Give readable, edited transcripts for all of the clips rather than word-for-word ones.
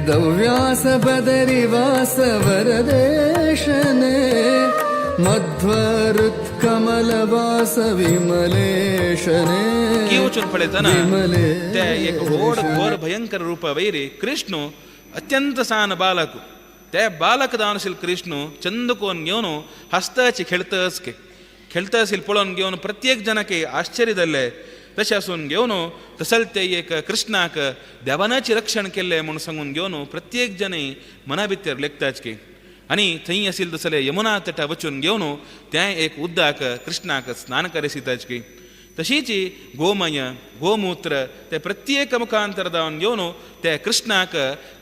ವೇದವ್ಯಾಸ ಬದರಿವಾಸ ವರದೇಶನೇ, ಮಧ್ವರುತ್ಕಮಲವಾಸ ವಿಮಲೇಶನೇ. की वचून पळयतना ते एक व्हड घोर भयंकर रूप वैरी कृष्ण अत्यंत सान बालक. ते बालक दानशील कृष्ण चंद कोन घेवन हस्ताची खेळतच के खेळतसील पळोवन घेवन प्रत्येक जनाक आश्चर्य जाल्लें. तशें आसून घेवन तसल ते एक कृष्णाक देवानाची रक्षण केल्लें म्हूण सांगून घेवन प्रत्येक जन मना भितर लेखताच की. आनी थंय आशिल्ले तसले यमुना तटा वचून घेवन तें एक उदक कृष्णाक स्नान करेसिताच की. तशीच गोमय गोमूत्र ते प्रत्येक मुखांतर दावन घेवन ते कृष्णाक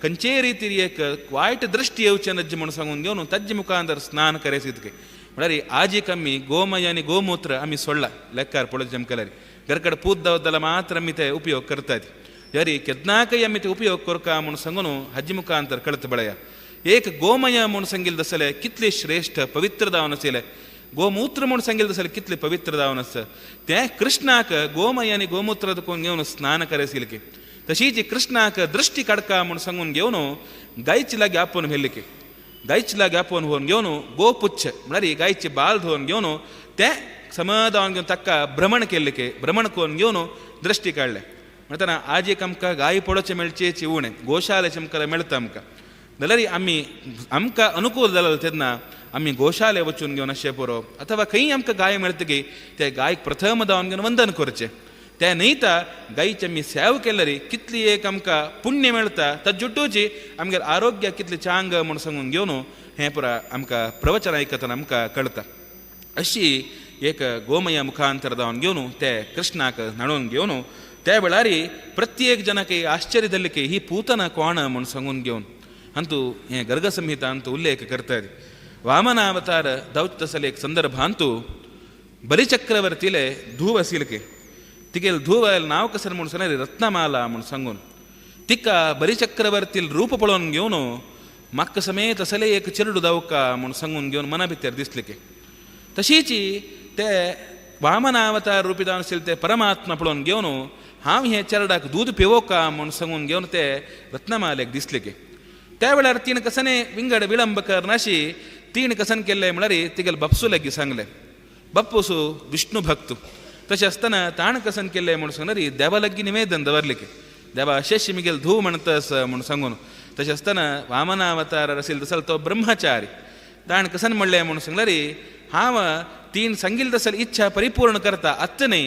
खंयचे रितीर एक वायट दृश्टी येवचें नज्ज म्हूण सांगून घेवन ताज्जे मुखांतर स्नान करेसितके. म्हळ्यार आजीक आमी गोमय आनी गोमूत्र आमी सोडला लेक्कार पळोवचें आमकां घरकड पूत दावत मात्र आमी ते उपयोग करतात. जरी केन्नाकय आमी ते उपयोग करका म्हूण सांगून हाजे मुखांतर कळत पळया. एक गोमय म्हूण सांगिल्लें तसलें कितलें श्रेश्ठ पवित्र जावन आशिल्लें, गोमूत्र म्हूण सांगिल्लें तसलें कितलें पवित्र जावन आसा. तें कृष्णाक गोमय आनी गोमूत्र घेवन स्नान करेसिल्लें की. तशीच कृष्णाक दृश्टी काडका म्हूण सांगून घेवन गायचे लागीं आपोवन व्हेल्ली की. गायचे लागीं आपोवन व्हरून घेवन गोपुच्छ म्हळ्यार गायचे बाल धुवन घेवन तें समाधान घेवन ताका भ्रमण केल्लें की. भ्रमण करून घेवन दृश्टी काडलें. म्हणटना आज एक आमकां गाय पळोवचें मेळचें उणें, गोशालेचें आमकां मेळटा आमकां. जाल्यार आमी आमकां अनुकूल जालें तेन्ना आमी गोशाले वचून घेवन अशें पुरो अथवा खंय आमकां गाय मेळटकी ते गायक प्रथम धांवन घेवन वंदन करचें. तें न्हय तर गायची आमी सेवा केल्यार कितली एक आमकां पुण्य मेळटा, ताज्जुटूची आमगेर आरोग्य कितलें चांग म्हूण सांगून घेवन हें पुरा आमकां प्रवचन आयकतना आमकां कळटा. अशी एक गोमय मुखांतर धांवन घेवन ते कृष्णाक न्हाणोवन घेवन त्या वेळार प्रत्येक जनाक आश्चर्य जालें की ही पूतना कोण म्हूण सांगून घेवन अंतू हें गर्गसंहिता अंतू उल्लेख करतात. वामनावतार दावचे तसले एक संदर्भांतू बलिचक्रवर्तीले धूव आशिल्ले. तिगेल धूव नांव कसर म्हूण सांगले रत्नमाला म्हूण सांगून तिका बलिचक्रवर्तील रूप पळोवन घेवन म्हाका समेत असले एक चेरडू दावका म्हूण सांगून घेवन मना भितर दिसले की. तशीच ते वामनावतार रुपी जावन आशिल्ले ते परमात्मा पळोवन घेवन हांव हे चेरडाक दूद पिवोका म्हूण सांगून घेवन ते रत्नमालेक दिसले की. त्या वेळार तिणें कसने विंगड विळंब करनाशी तिणें कसन केल्लें म्हळ्यार तिगेले बापसू लागीं सांगलें. बापूसू विष्णू भक्त तशें आसतना ताणें कसन केल्लें म्हूण सांगल्यार देवा लागीं निवेदन दवरलें की देवा अशें मिगेल धूव म्हणतस म्हूण सांगून. तशें आसतना वामनावतार आशिल्लो तसो तो ब्रह्मचारी ताणें कसन म्हणलें म्हूण सांगल्यार हांव तीन सांगिल्लें तसली इच्छा परिपूर्ण करता आत्त न्हय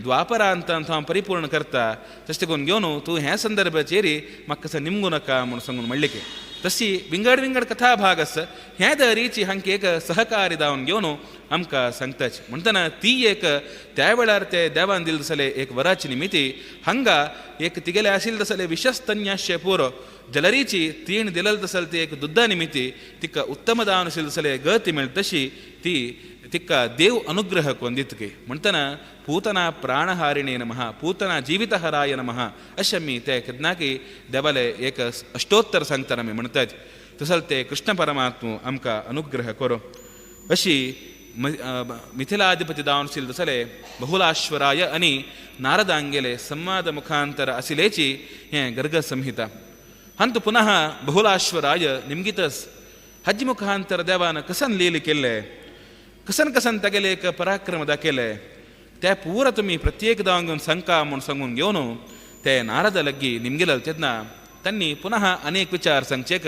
द्वापरांतांत हांव परिपूर्ण करता तशें करून घेवन तूं ह्या संदर्भाचेर म्हाका कसो निमगूं नाका म्हूण सांगून म्हणलें की. तशी विंगड विंगड कथा भाग आसा ह्या दरीची हांकां एक सहकारी दावन घेवन आमकां सांगताच. म्हणटना ती एक त्या वेळार ते देवान दिले तसले एक वराची निमिती हांगा एक तिगेले आशिल्ले तसले विशस्तन्याशे पुरो जलरीची तीण दिलेले तसले ती एक दुद्दा निमिती तिका उत्तम दावन आशिल्ले तसले गती मेळटा तशी ती तिका देव अनुग्रह कोन दितकी. म्हणटना पूतना प्राणहारिणे नमः, पूतना जीवितहराय नमः अशें आमी ते केन्नाकी देवाले एक अष्टोत्तर सांगतना आमी म्हणटात. तसो ते कृष्ण परमात्मा आमकां अनुग्रह करो. अशी मिथिलाधिपती जावन आशिल्ले तसले बहुलाश्वराय आनी नारदांगेले संवाद मुखांतर आशिल्ल्याची हें गर्ग संहिता. हंतु पुनः बहुलाश्वराय निमगितस हाजे मुखांतर देवान कसन लील केल्लें, कसन कसन तागेले एक पराक्रम दाखयले ते पुरा तुमी प्रत्येक दावन घेवन सांगका म्हूण सांगून घेवन ते नारद लग्गी निमगिले तेन्ना तांणी पुनः अनेक विचार सांगचेक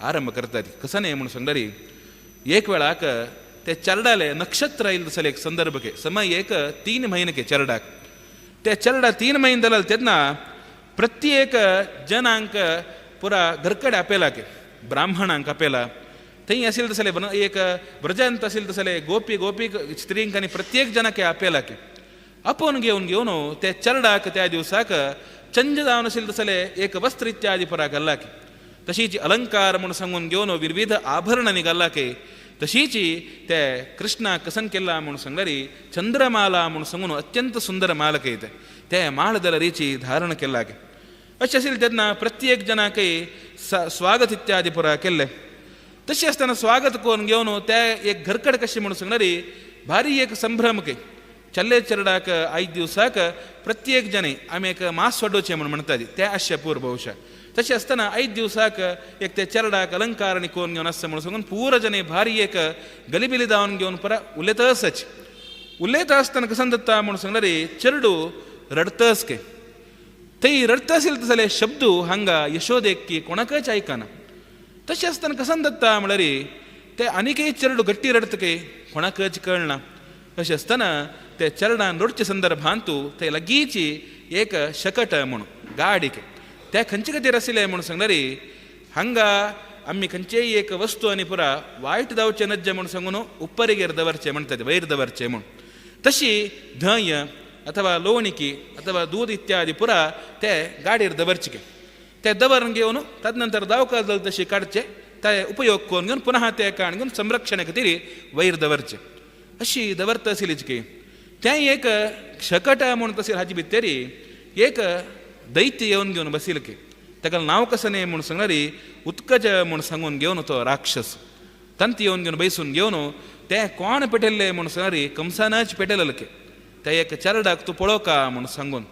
आरंभ करतात. कसने म्हूण सांगल्यार एक वेळाक ते चरडाले नक्षत्र आयिल्ले तसले एक संदर्भ के समय एक 3 म्हयने के चरडाक ते चरडा 3 म्हयने जाले तेन्ना प्रत्येक जनांक पुरा घरकडे आपयला के ब्राह्मणांक आपयला थंय आशिल्ले तसले एक व्रजांत आशिल्ले तसले गोपी गोपी स्त्रींक आनी प्रत्येक जनाक आपयला के आपोवन घेवन घेवन ते चरडाक त्या दिवसाक चंज जावन आशिल्ले तसले एक वस्त्र इत्यादी पुरा घाल्ला की. तशीच अलंकार म्हूण सांगून घेवन विविध आभरणांनी घाल्ला की. तशीच ते कृष्णा कसन केला म्हूण सांगल्यार चंद्रमाला म्हूण सांगून अत्यंत सुंदर माल कयते ते माळ दलरीची धारण केला की. अशें आशिल्लें तेन्ना प्रत्येक जनाकय स्वागत इत्यादी पुरा केल्लें. तशें आसतना स्वागत करून घेवन ते एक घरकड कशें म्हूण सांगल्यार भारी एक संभ्रम के चल्ले चरडाक आयज दिवसाक प्रत्येक जने आमी एक मास सोडोवचें म्हूण म्हणटाली ते आसचें पूर बहुशा. तशें आसतना आयज दिवसाक एक ते चेरडाक अलंकार आनी कोन्न घेवन आसता म्हणून सांगून पुरो जने भारी एक गलिबिली दावन घेवन परा उलयतच उलयता आसतना कसन दत्ता म्हणून सांगला रे चेरडू रडतस के थंय रडत आशिल्ले तसले शब्द हांगा यशोदेक की कोणाकच आयकना. तशें आसतना कसन दत्ता म्हणल्यार ते आनीकय चेरडू गट्टी रडत के कोणाकच कळना. तशें आसतना ते चेरडान रडचे संदर्भांतू ते लागींची एक शकट म्हणून गाडीक ते खंयचे खातीर आशिल्ले म्हणून सांगला रे हांगा आमी खंयचेय एक वस्तू आनी पुरा वायट जावचें नज्जे म्हणून सांगून उप्परिगेर दवरचें म्हणटा वयर दवरचें म्हणून. तशी धंय अथवा लोणिकी अथवा दूद इत्यादी पुरा ते गाडयेर दवरचे ते दवरून घेवन तदनंतर दावका जाल तशी काडचे ते उपयोग करून घेवन पुनः ते काण घेवन संरक्षणे खातीर वयर दवरचे अशी दवरता आशिल्लीच की तें एक शकट म्हूण तशी हाजी भितरी एक दैत्य येवन घेवन बशिल्ले की ताका नांव कसं न्ही म्हूण सांगल्यार उत्कज म्हूण सांगून घेवन तो राक्षस तंत येवन घेवन बैसून घेवन ते कोण पेटयल्ले म्हूण सांगल्यार कंसानच पेटयलेले की ते एक चेरडाक तूं पळोवका म्हूण सांगून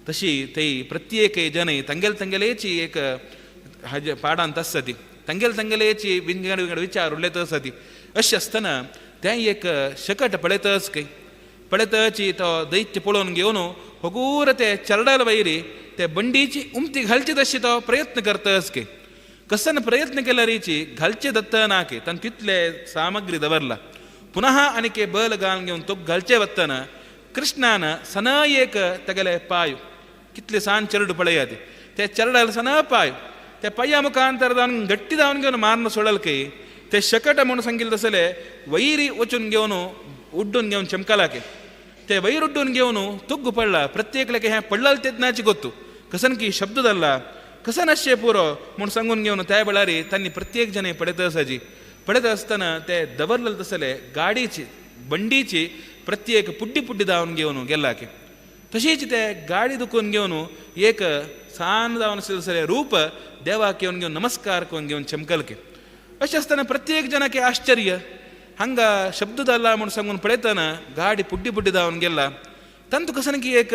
तशी थंय प्रत्येक जन तांगेले तांगेलेची एक हाजे पाडांत आसता ती तांगेले तांगेलेची विंगड विंगड विचार उलयत आसता ती. अशें आसतना तें एक शकट पळयतच खंय पळयतच तो दैत्य पळोवन घेवन हगूर ते चेरडाल वयरी ते बंडीची उमती घालची तशी तो प्रयत्न करतच की कसन प्रयत्न केल्यारीची घालचे दत्त ना की तांकां तितले सामग्री दवरला पुनः आनीक बल घालून घेवन तो घालचे वतना कृष्णान सन एक तेगेले पाय कितले सान चेरडू पळयात ते चेरडाल सन पाय ते पाया मुखांतर जावन गट्टी जावन घेवन मारून सोडल की ते शकट म्हणून सांगिल्ले तसले वैरी वचून घेवन उड्डून घेवन चमकालाके ते वैर उड्डून घेवन तुग्गु पडला प्रत्येक हें पडलाल तेदनाची गोत्तू कसन की शब्द धरला कसन अशें पुरो म्हूण सांगून घेवन त्या वेळार तांणी प्रत्येक जण पळयत आसाची पळयत आसतना ते दवरलेले तसले गाडीची बंडीची प्रत्येक पुड्डी पुड्डी धांवन घेवन गेला की तशीच ते गाडी दुखून घेवन एक सान जावन आशिल्लें तसलें रूप देवाक येवन घेवन नमस्कार करून घेवन चमकल की. अशें आसतना प्रत्येक जणाक आश्चर्य हांगा शब्द जाला म्हूण सांगून पळयतना गाडी पुड्डी पुड्डी धांवन गेला तांतू कसन की एक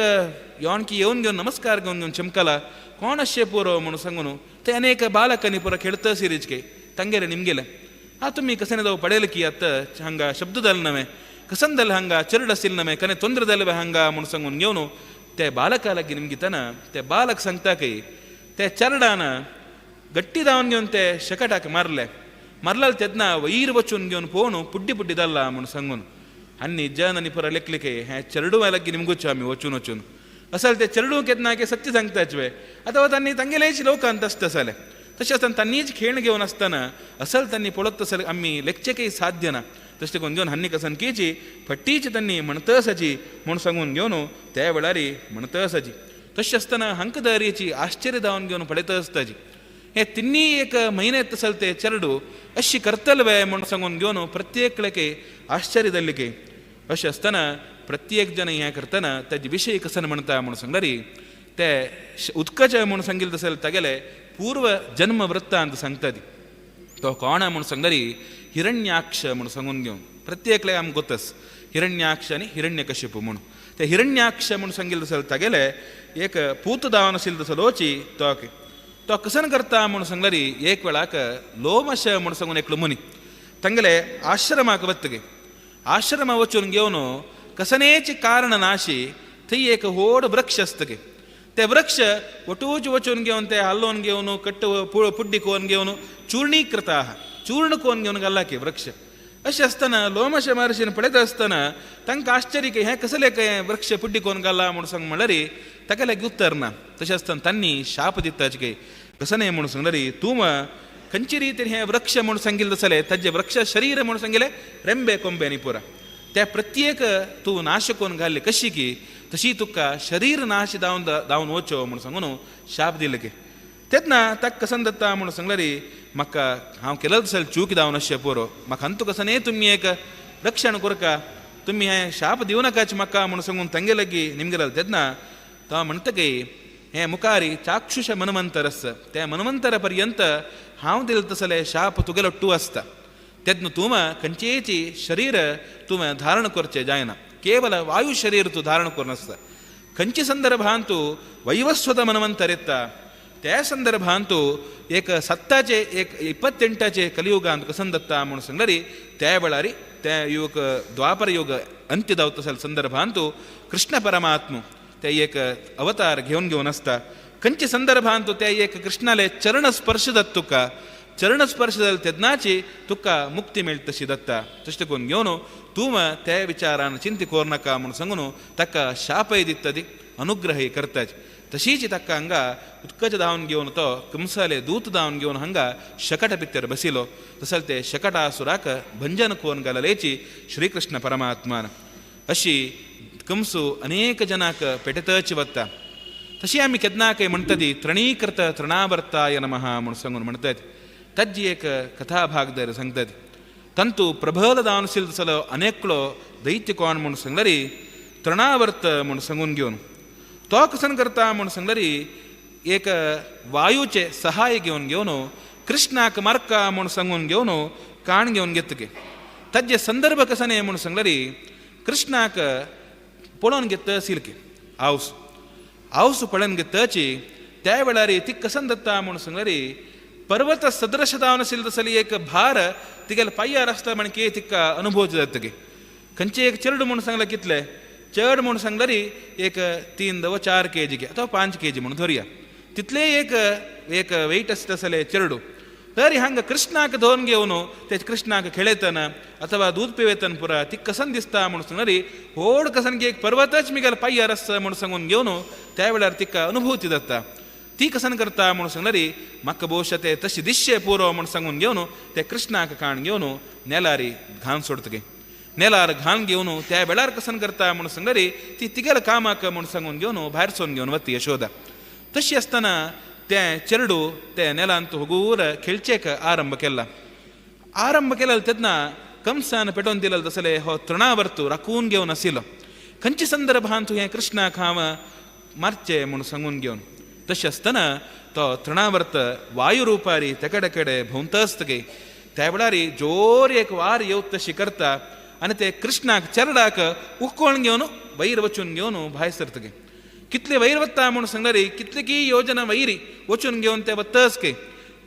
योन की येवन घेवन नमस्कार घेवन घेवन चमकला कोण अशें पुरो म्हणून सांगून ते अनेक बालकांनी पुरो खेळत सिरीज के तांगेले निमगेले हा तुमी कसन जावं पळयलें की आतां हांगा शब्द जाले नवें कसन जालें हांगा चेरड आशिल्लें नवें कने तोंद्र जालें हांगा म्हूण सांगून घेवन ते बालका लागीं निमगितना ते बालक सांगता की ते चेरडान गट्टी धांवन घेवन ते शकटाक मारले मारलें तेन्ना वयर वचून घेवन पळोवन पुड्डी पुड्डी जाल्ला म्हूण सांगून आनी जन आनी पुरा लेखले की हें चेरडुवा लागीं निमगुचो आमी वचून वचून असल ते चेरडू केन्ना की सत्य सांगताच वे आतां तांणी तांगेलेच लोकांत आसता जालें तशें आसतना तांणीच खेळ घेवन आसतना असल तांणी पळोवत तसले आमी लेखचें काही साध्य ना तशें करून घेवन हान्नी कसन केची फट्टीची तांणी म्हणतसाची म्हूण सांगून घेवन त्या वेळार म्हणतसाची तशें आसतना हंकदारीची आश्चर्य धांवन घेवन पळयत आसताची हे तिन्ही एक म्हयने तसल ते चेरडू अशी करतले वे म्हूण सांगून घेवन प्रत्येक आश्चर्य जाल्ले की अशें आसतना प्रत्येक जण हें करतना ताजे विशय कसन म्हणटा म्हूण सांगल्यार ते उदकाचे म्हूण सांगिल्लें तसले तागेले पूर्व जन्म वृत्तांत सांगता ती तो कोण म्हूण सांगल्यार हिरण्याक्ष म्हूण सांगून घेवन प्रत्येकले आमकां गोतस हिरण्याक्ष आनी हिरण्यकशिपू म्हूण ते हिरण्याक्ष म्हूण सांगिल्लें तसले तागेले एक पूत दावन आशिल्लो तसलोची तो तो कसन करता म्हूण सांगल्यार एक वेळाक लोमश म्हूण सांगून एकलो मुनी तांगेले आश्रमाक वतगे आश्रमा वचून घेवन कसनेच कारण नाशी थंय एक व्हड वृक्ष आसतगे ते वृक्ष वटूच वचून घेवन ते हालोवन घेवन कट्ट पुड्डी कोवन घेवन चूर्णीकृत आहा चूर्ण कोवन घेवन घाला की वृक्ष. अशें आसतना लोमश महर्षीन पळयत आसतना तांकां आश्चर्य की हें कसलें काय वृक्ष पुड्डी कोवन घाला म्हूण सांग म्हणल्यार ताका लागीं उत्तर ना. तशें आसतना तांणी शाप दिता की कसं न्हय म्हणून सांगल्यार तूं खंयची रितीन हें वृक्ष म्हूण सांगिल्लें तसलें ताजें वृक्ष शरीर म्हूण सांगिल्लें रेंबे कोंबे न्ही पुरा त्या प्रत्येक तूं नाश करून घाल्ली कशी की तशी तुका शरीर नाश जावन जावन वचो म्हूण सांगून शाप दिले की तेन्ना ताका कसन दत्ता म्हूण सांगल्यार म्हाका हांव केलं तसलें चूक जावन अशें पुरो म्हाका अंतू कसन तुमी एक रक्षण करका तुमी हें शाप दिवं नाकाच म्हाका म्हूण सांगून तांगे लागीं निमगेले तेन्ना तो म्हणटा की हें मुखारी चाक्षुष मनमंतरस त्या मनमंतर पर्यंत हांव दिलें तसलें शाप तुगेलो टू आसता तेन्ना तूं खंयचेची शरीर तूं धारण करचें जायना केवल वायु शरीर तूं धारण करून आसता खंयचे संदर्भान तूं वैवस्वत मनमंतर येता त्या संदर्भांतू एक सत्ताचे एक 28 कलियुगांत कसन दत्ता म्हणून सांगलरी त्या वेळारी त्या युग द्वापर युग अंत्य दावत संदर्भांतू कृष्ण परमात्म ते एक अवतार घेवन घेवन आसता. खंयचे संदर्भांतू ते एक कृष्णाले चरण स्पर्श दत्त तुका, चरण स्पर्श जाले तेन्नाची तुका मुक्ती मेळटा तशी दत्ता. तशें करून घेवन तूं त्या विचारान चिंती कोर नाका म्हणून सांगून ताका शापय दिता, ती अनुग्रहय करता. तशीच ताका हांगा उदकाचें धांवन घेवन तो कंसाले दूत धांवन घेवन हांगा शकट भितर बसिलो. तसले ते शकटासुराक भंजन कोन घाललेची श्रीकृष्ण परमात्मान. अशी कंसू अनेक जनाक पेटतच वता. तशी आमी केन्ना काय म्हणटा ती तृणीकृत तृणावर्ताय नमः म्हणून सांगून म्हणटात. ताजी एक कथा भागदार सांगतात. ತಂತು ಪ್ರಬಲ ದಾನಸಿಲ್ ಸಲ ಅನೇಕಳು दैत्य कोण म्हणून सांगलरी तृणावर्त म्हणून सांगून घेवन तो कसन करता म्हणून सांगलरी एक वायूचे सहाय घेवन घेवन कृष्णाक मार्का म्हणून सांगून घेवन काण घेवन घेतके. ताजे संदर्भ कसने म्हणून सांगलरी कृष्णाक पळोवन घेत सिलके आवस आवस पळोवन घेतची त्या वेळार ती कसन दत्ता म्हणून सांगलरी पर्वत सदृश दानसील तसली एक भार तिगेले पांयार आसता म्हणके तिका अनुभव जातगे. खंयचे एक चेरडू म्हणून सांगला कितले चड म्हणून सांगलरी एक 3 वा 4 केजी अथवा 5 केजी म्हणून धरया तितले एक एक वेट आसता तसले चेरडू. तरी हांगा कृष्णाक धरून घेवन ते कृष्णाक खेळयतना अथवा दूद पिवेतना पुरा ती कसन दिसता म्हणून सांगलरी व्हड कसन की एक पर्वतच मिगेले पांयार आसता म्हणून सांगून घेवन त्या वेळार तिका अनुभूती जाता. ती कसन करता म्हणून सांगलरी म्हाका भोवशा ते तशी दिश्ये पुरो म्हणून सांगून घेवन ते कृष्णाक काण घेवन नेलारी घाण सोडतगे. नेलार घाण घेवन त्या वेळार कसन करता म्हणून सांगलरी ती तिगेल्या कामाक म्हणून सांगून घेवन भायर सोन घेवन वता यशोदा. तशी आसतना तें चेरडू ते नेलांत हुगूर खेळचेक आरंभ केला. आरंभ केला तेन्ना कंसान पेटोवन दिलेलो तसले हो तृणावर्तू राखून घेवन आशिल्लो. खंयच्या संदर्भांत हें कृष्णाक हांव मारचें म्हणून सांगून घेवन तशें आसतना तो तृणावर्त वायुरुपारी तेकडे कडेन भोंवता आसतगे. त्या वेळार जोर एक वार येवत तशी करता आनी ते कृष्णाक चेरडाक उकोण घेवन वयर वचून घेवन भायर सरतगे. कितले वयर वता म्हणून सांगलरी कितले की योजना वैरी वचून घेवन ते वतच के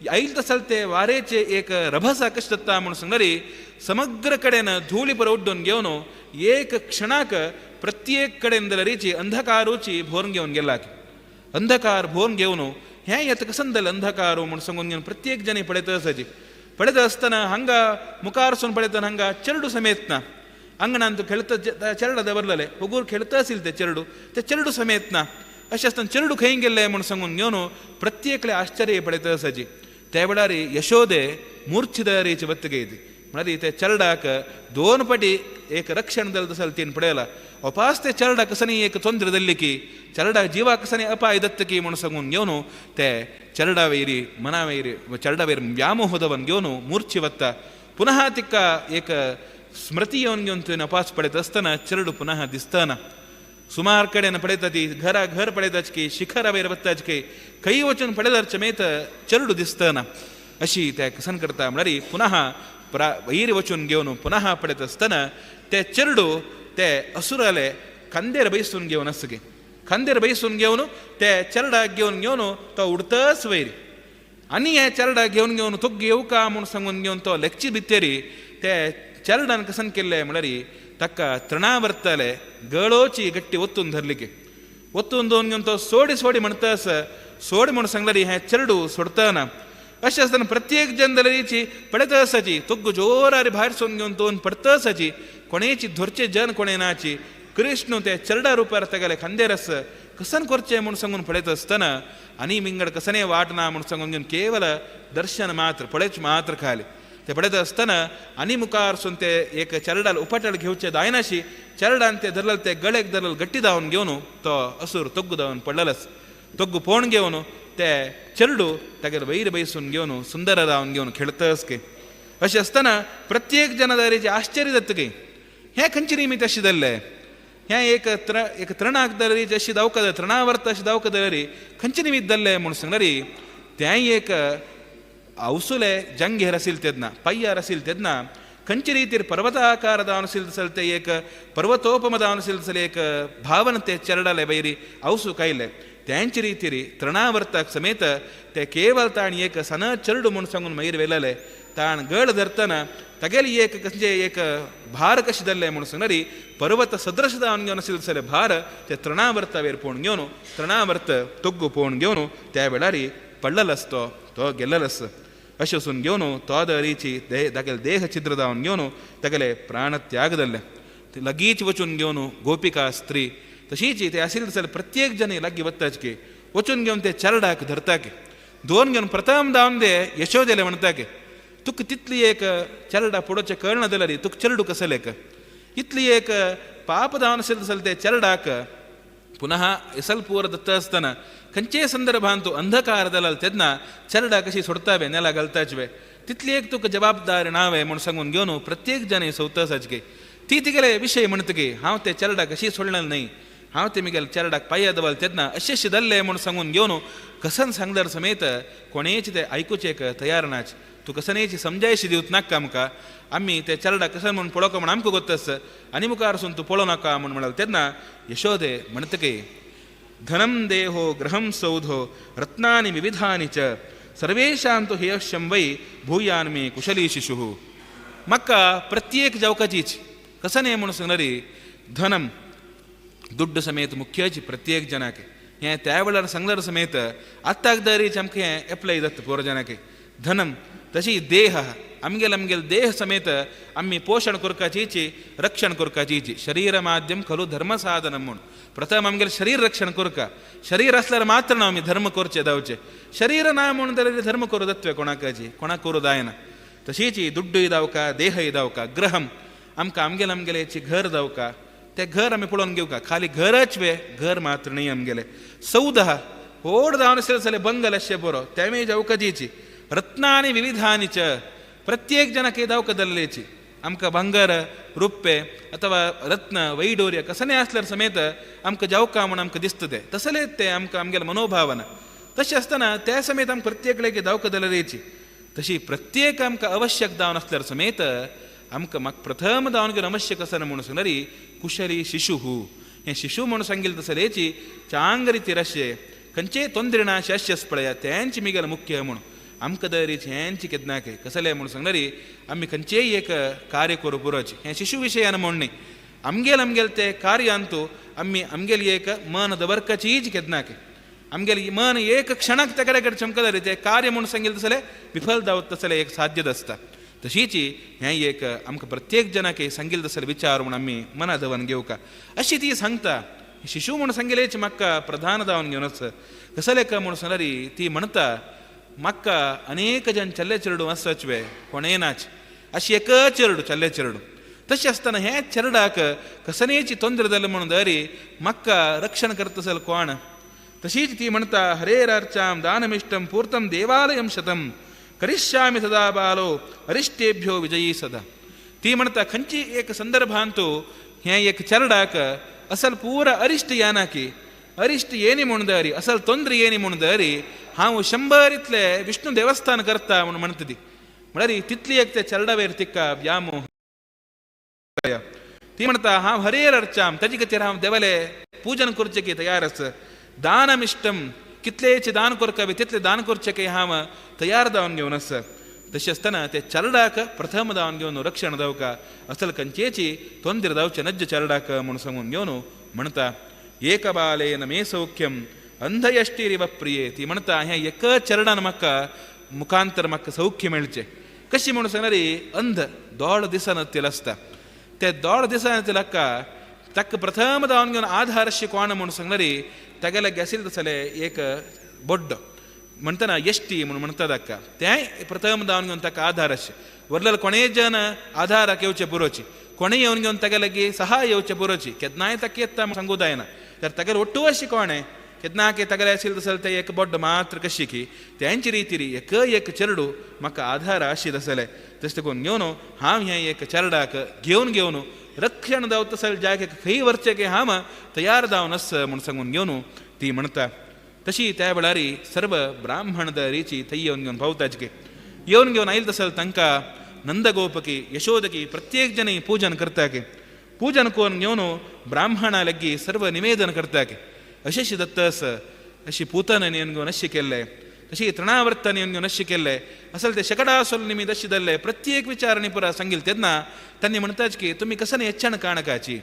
आयल तसल ते वारेचे एक रभसा कशें जाता म्हणून सांगलरी समग्र कडेन धुळी पर उड्डून घेवन एक क्षणाक प्रत्येक कडेन दलरीची अंधकारूची भोरून घेवन गेला. अंधकार भोरून घेवन हें येता कसन जालें अंधकार म्हणून सांगून घेवन प्रत्येक जणी पळयत आसाची. पळयत आसतना हांगा मुखार सून पळयतना हांगा चेरडू समेत ना अंगणांत खेळत चेरडा दवरलेले हुगूर खेळत आशिल्ले ते चेरडू ते चेरडू समेत ना. अशें आसतना चेरडू खंय गेल्ले म्हणून सांगून घेवन प्रत्येकले आश्चर्य पळयत आसाची. त्या वेळार यशोदे मूर्छिदारीची वत्तगे म्हळ्यार ते चेरडाक 2 पटी एक रक्षण दल तसले तीन पळयला. अपास ते चेरडाक कसनी एक तोंद्र दिल्ली की चेरडा जिवाक कसनी अपाय दत्त की म्हणून सांगून घेवन ते चेरडावैरी मनावैरी चेरडावैर व्यामोहदवन घेवन मूर्छी वत्ता. पुनः तिका एक स्मृती येवन घेवन तुवें अपास पळयत आसतना चेरडू पुनः दिसतना सुमार कडेन पळयता ती घरा घर पळयताच की शिखरावयर वत्ताच की खंय वचून पळयल्यार चमेत चेरडू दिसतना. अशी त्या कसन करता म्हळ्यार पुनः प्रा वयर वचून घेवन पुनः पळयत आसतना ते चेरडू ते असुराले खांदेर बैसून घेवन आसगे. खांदेर बैसून घेवन ते चेरडाक घेवन घेवन तो उडतच वयर आनी हे चेरडाक घेवन घेवन तुग येवका म्हणून सांगून घेवन तो लेगची भितरी ते चेरडान कसन केल्ले म्हळ्यार ताका तृणावर्तले गळोची गट्टी ओतून धरली की ओतून दोन घेवन तो सोडी सोडी म्हणटा आसा. सोड म्हणून सांगल्यार हें चेरडू सोडतना. अशें आसतना प्रत्येक जन दलरीची पडत आसाची तुग्ग जोरारी भायर सोन घेवन दोन पडत आसाची कोणेची धरचे जन कोणे नाची कृष्ण ते चेरडा रुपार तेगेले खांदेर आसा कसन करचें म्हणून सांगून पळयत आसतना आनी विंगड कसने वाट ना म्हणून सांगून घेवन केवल दर्शन मात्र पळयच मात्र खाली ते पळयत आसतना आनी मुखार सून ते एक चेरडाल उपटल घेवचे जायनाशी चेरडान ते धरलेले ते गळेक धरलेले गट्टी धांवन घेवन तो असुर तोग्गु धांवन पडलेलोच. तोग्गु पोण घेवन ते चेरडू तागेले वयर बैसून घेवन सुंदर धांवन घेवन खेळतच के. अशें आसतना प्रत्येक जनदारीचे आश्चर्य जाता की हें खंयचे निमित्त अशें जाल्लें हें एक एक तृणाक दलरी अशी धांवका तृणावर्त अशी धांवका दलरी खंयचे निमित्त जाल्लें म्हणून सांगलरी तें एक ಅವಸುಲೆ ಜಂಗೆ ರಸಿಲ್ ತೆದ್ನ ಪಯ್ಯ ರಸಿಲ್ ತೆದ್ನ ಕಂಚಿ ರೀತಿಯ ಪರ್ವತಾಕಾರದ ಅನುಸಿಲ್ ಸಲ್ತೆ ಏಕ ಪರ್ವತೋಪಮದ ಅನುಸಿಲ್ ಸಲ ಏಕ ಭಾವನತೆ ಚರಡಲೆ ಬೈರಿ ಅವಸು ಕೈಲೆ त्यांचे रितीरी तृणावर्ताक समेत ते केवल ताण एक सन चरडू म्हूण सांगून मागीर वेलले ताण गळ धरतना तगेली एक कसले एक भार कशी धरले म्हूण सांगणारी पर्वत सदृश जावन घेवन आशिल्ले सगळे भार ते तृणावर्तावेर पोवन घेवन तृणावर्त तोग्गू पोवन घेवन त्या वेळारी पडलेलो तो तो गेल्लेलो अशें वचून घेवन तो दरीची देह तागेले देह छिद्र जावन घेवन तागेले प्राण त्याग जाल्ले. लगीच वचून घेवन गोपिका स्त्री तशीच ते आशिल्ले जाल्यार प्रत्येक जन लागीं वताच की वचून घेवन ते चरडाक धरता की दोन घेवन प्रथम धावन दे यशोदेले म्हणटा की तुका तितली एक चरडा पुडोचें कळना जाल्यार तुका चरडू कसलेक इतली एक पाप धावन आशिल्लें जाल्यार ते चरडाक पुनः एसल पूर दत्त आसतना खंयचेय संदर्भान तूं अंधकार जाल्यार तेन्ना चरडा कशी सोडतावे नेला घालताचवे तितली एक तुका जबाबदारी नावे म्हूण सांगून घेवन प्रत्येक जन सवता आसाच ती तिगेले विशय म्हणटकी हांव ते चरडा कशी सोडलें न्हय हांव ते मिगेले चरडाक पांया दवल तेन्ना अशें दल्ले म्हूण सांगून घेवन कसन सांगल्यार समेत कोणेच ते आयकुचें एक तयार नाच तूं कसनेची समजायशी दिवत नाका आमकां आमी ते चरडा कसन म्हूण पळोवका म्हूण आमकां गोत्त आसा आनी मुखार सून तूं पळोवं नाका म्हूण म्हणाल तेन्ना यशोदे म्हणटकी धनं देहो गृहं सौधो रत्नानि विविधानि च सर्वेषां तु हेयशं वै भूयान मे कुशली शिशुः. म्हाका प्रत्येक जावकाचीच कसने म्हूण सांगणारी धनम दुड्ड समेत मुख्यच प्रत्येक जनाक हें त्या वेळार सांगल्यार समेत आत्ताक दरीच आमकां हें एप्लाय जाता पोर जनाक धनम तशी देह आमगेल आमगेल देह समेत आमी पोशण करपाचीची रक्षण करपाचीची शरीर माध्यम खलु धर्म साधन म्हूण प्रथम आमगेल शरीर रक्षण करका शरीर आसल्यार मात्र ना आमी धर्म करचे जावचे शरीर ना म्हूण जाल्यार धर्म करूं दत्वे कोणाकाची कोणाक करूं जायना. तशीच दुड्डूय जावका देहय जावका गृहम आमकां आमगेल आमगेलेची घर जावका ते घर आमी पळोवन घेवका खाली घरच वे घर मात्र न्हय आमगेले सौद व्हड जावन आसले जाल्यार बंगल अशें बरो तेमेय जावकाचीची रत्नानि विविधानि च प्रत्येक जनाक जावका दल्लेची आमकां भांगर रुप्पे अथवा रत्न वैडूर्य कसलें आसल्यार समेत आमकां जावका म्हूण आमकां दिसता तें तसलें तें आमकां आमगेलें मनोभावना तशें आसतना त्या समेत आमकां प्रत्येक जावका दल्लेची तशी प्रत्येक आमकां आवश्यक जावन आसल्यार समेत आमकां म्हाका प्रथम जावन घेवन आवश्यक आसा म्हूण सांगणारी कुशली शिशु हें शिशु म्हूण सांगिल्लें तसलेची चांग रितीर अशें खंयचेय तोंदरे ना अशेंच पळया तेंच मिगेलें मुख्य म्हूण आमकां दरीच हेंच केन्नाक कसलें म्हूण सांगणारी आमी खंयचेय एक कार्य करूं पुरोच हें शिशु विशयान म्हूण न्ही आमगेल आमगेल ते कार्यांतू आमी आमगेली एक मन दवरकाचीच केन्नाक आमगेली मन एक क्षणाक त्या कडेन चमकल्यार ते कार्य म्हूण सांगिल्लें तसलें विफल जावत तसलें एक साध्यत आसता. तशीच हें एक आमकां प्रत्येक जनाक सांगिल्लें तसलें विचार म्हूण आमी मना दवन घेवका अशी ती सांगता. शिशु म्हूण सांगिल्लेच म्हाका प्रधान जावन घेवन आसा कसलें का म्हूण सांगल्यार ती म्हणटा म्हाका अनेक जन चल्ले चेरडू आसाच वे कोणेय नाच अशी एक चेरडू चल्ले चेरडू तशें आसतना हें चेरडाक कसनेची तोंदरे जालें म्हणून दरी म्हाका रक्षण करता जाल्यार कोण. तशीच ती म्हणटा हरेरार्चां दानमिष्टं पूर्तं देवालयं शतं करिष्यामि सदा बालो अरिष्टेभ्यो विजयी सदा. ती म्हणटा खंयची एक संदर्भांतू हें एक चरडाक असल पूरा अरिश्ट यानाकी अरिश्ट येनी म्हूण दरी असल तोंदरी येनी म्हूण दरी हांव 100 इतले विष्णू देवस्थान करता म्हूण म्हणटा ती म्हळ्यार तितली एक ते चरडावेर तिका व्यामोह. ती म्हणटा हांव हरेर अर्चाम ताजे खातीर हांव देवाले पूजन करचें की तयार आसा दानमिष्टम कितलेच दान करकावे तितले दान करचें की हांव तयार जावन घेवन आसा. तशें आसतना ते चरडाक प्रथम जावन घेवन रक्षण जावका असल खंयचेची तोंदरे जावचें नज्ज चरडाक म्हूण सांगून घेवन म्हणटा एक बालेन मे सौख्यम अंधयष्टिरिव प्रिये. ती म्हणटा हें एक चरडान म्हाका मुखांतर म्हाका सौख्य मेळचें कशी म्हूण सांगणारी अंध दोळ दिसना तेल आसता ते दोळ दिसना तेल ताका प्रथम जावन घेवन आधारशी कोण म्हूण सांगणारी तागेले गॅसील तसले एक बोड्डो म्हणटना यश्टी म्हूण म्हणटा ताका तेंय प्रथम जावन घेवन ताका आधार अशें वरलेलो कोणेय जन आधाराक येवचें पुरोची कोणेय येवन घेवन तागे लागीं सहाय येवचें पुरोची केन्नाय ताका येता म्हूण सांगूं जायना तर तागेले ಒಟ್ಟು अशी कोणें केन्ना की तागेले आशिल्लें तसलें तें एक बोड्डो मात्र कशी की तेंचे रितीरी एक एक चेरडू म्हाका आधार आशिल्लें आसलें तशें करून घेवन हांव हें एक चेरडाक घेवन घेवन रक्षण जावं तसलें जाग्याक खंय व्हरचें की हांव तयार जावन आस म्हूण सांगून घेवन ती म्हणटा. तशी त्या वेळार सर्व ब्राह्मण दरीची थंय येवन घेवन पावताच की येवन घेवन आयले तसलें तांकां नंदगोपकी यशोदकी प्रत्येक जन पूजन करता की पूजन करून घेवन ब्राह्मणा लागीं सर्व निवेदन करता की अशें दत्तस अशी पूतन येवन घेवन अशी केल्ले, तशी तृणावर्तन येवन घेवन अशी केल्ले, असल ते शकडासोल निमी दशी धरले प्रत्येक विचारणी पुरा सांगिल तेन्ना त्यांनी म्हणताच की तुमी कसं यच्छण काणकाची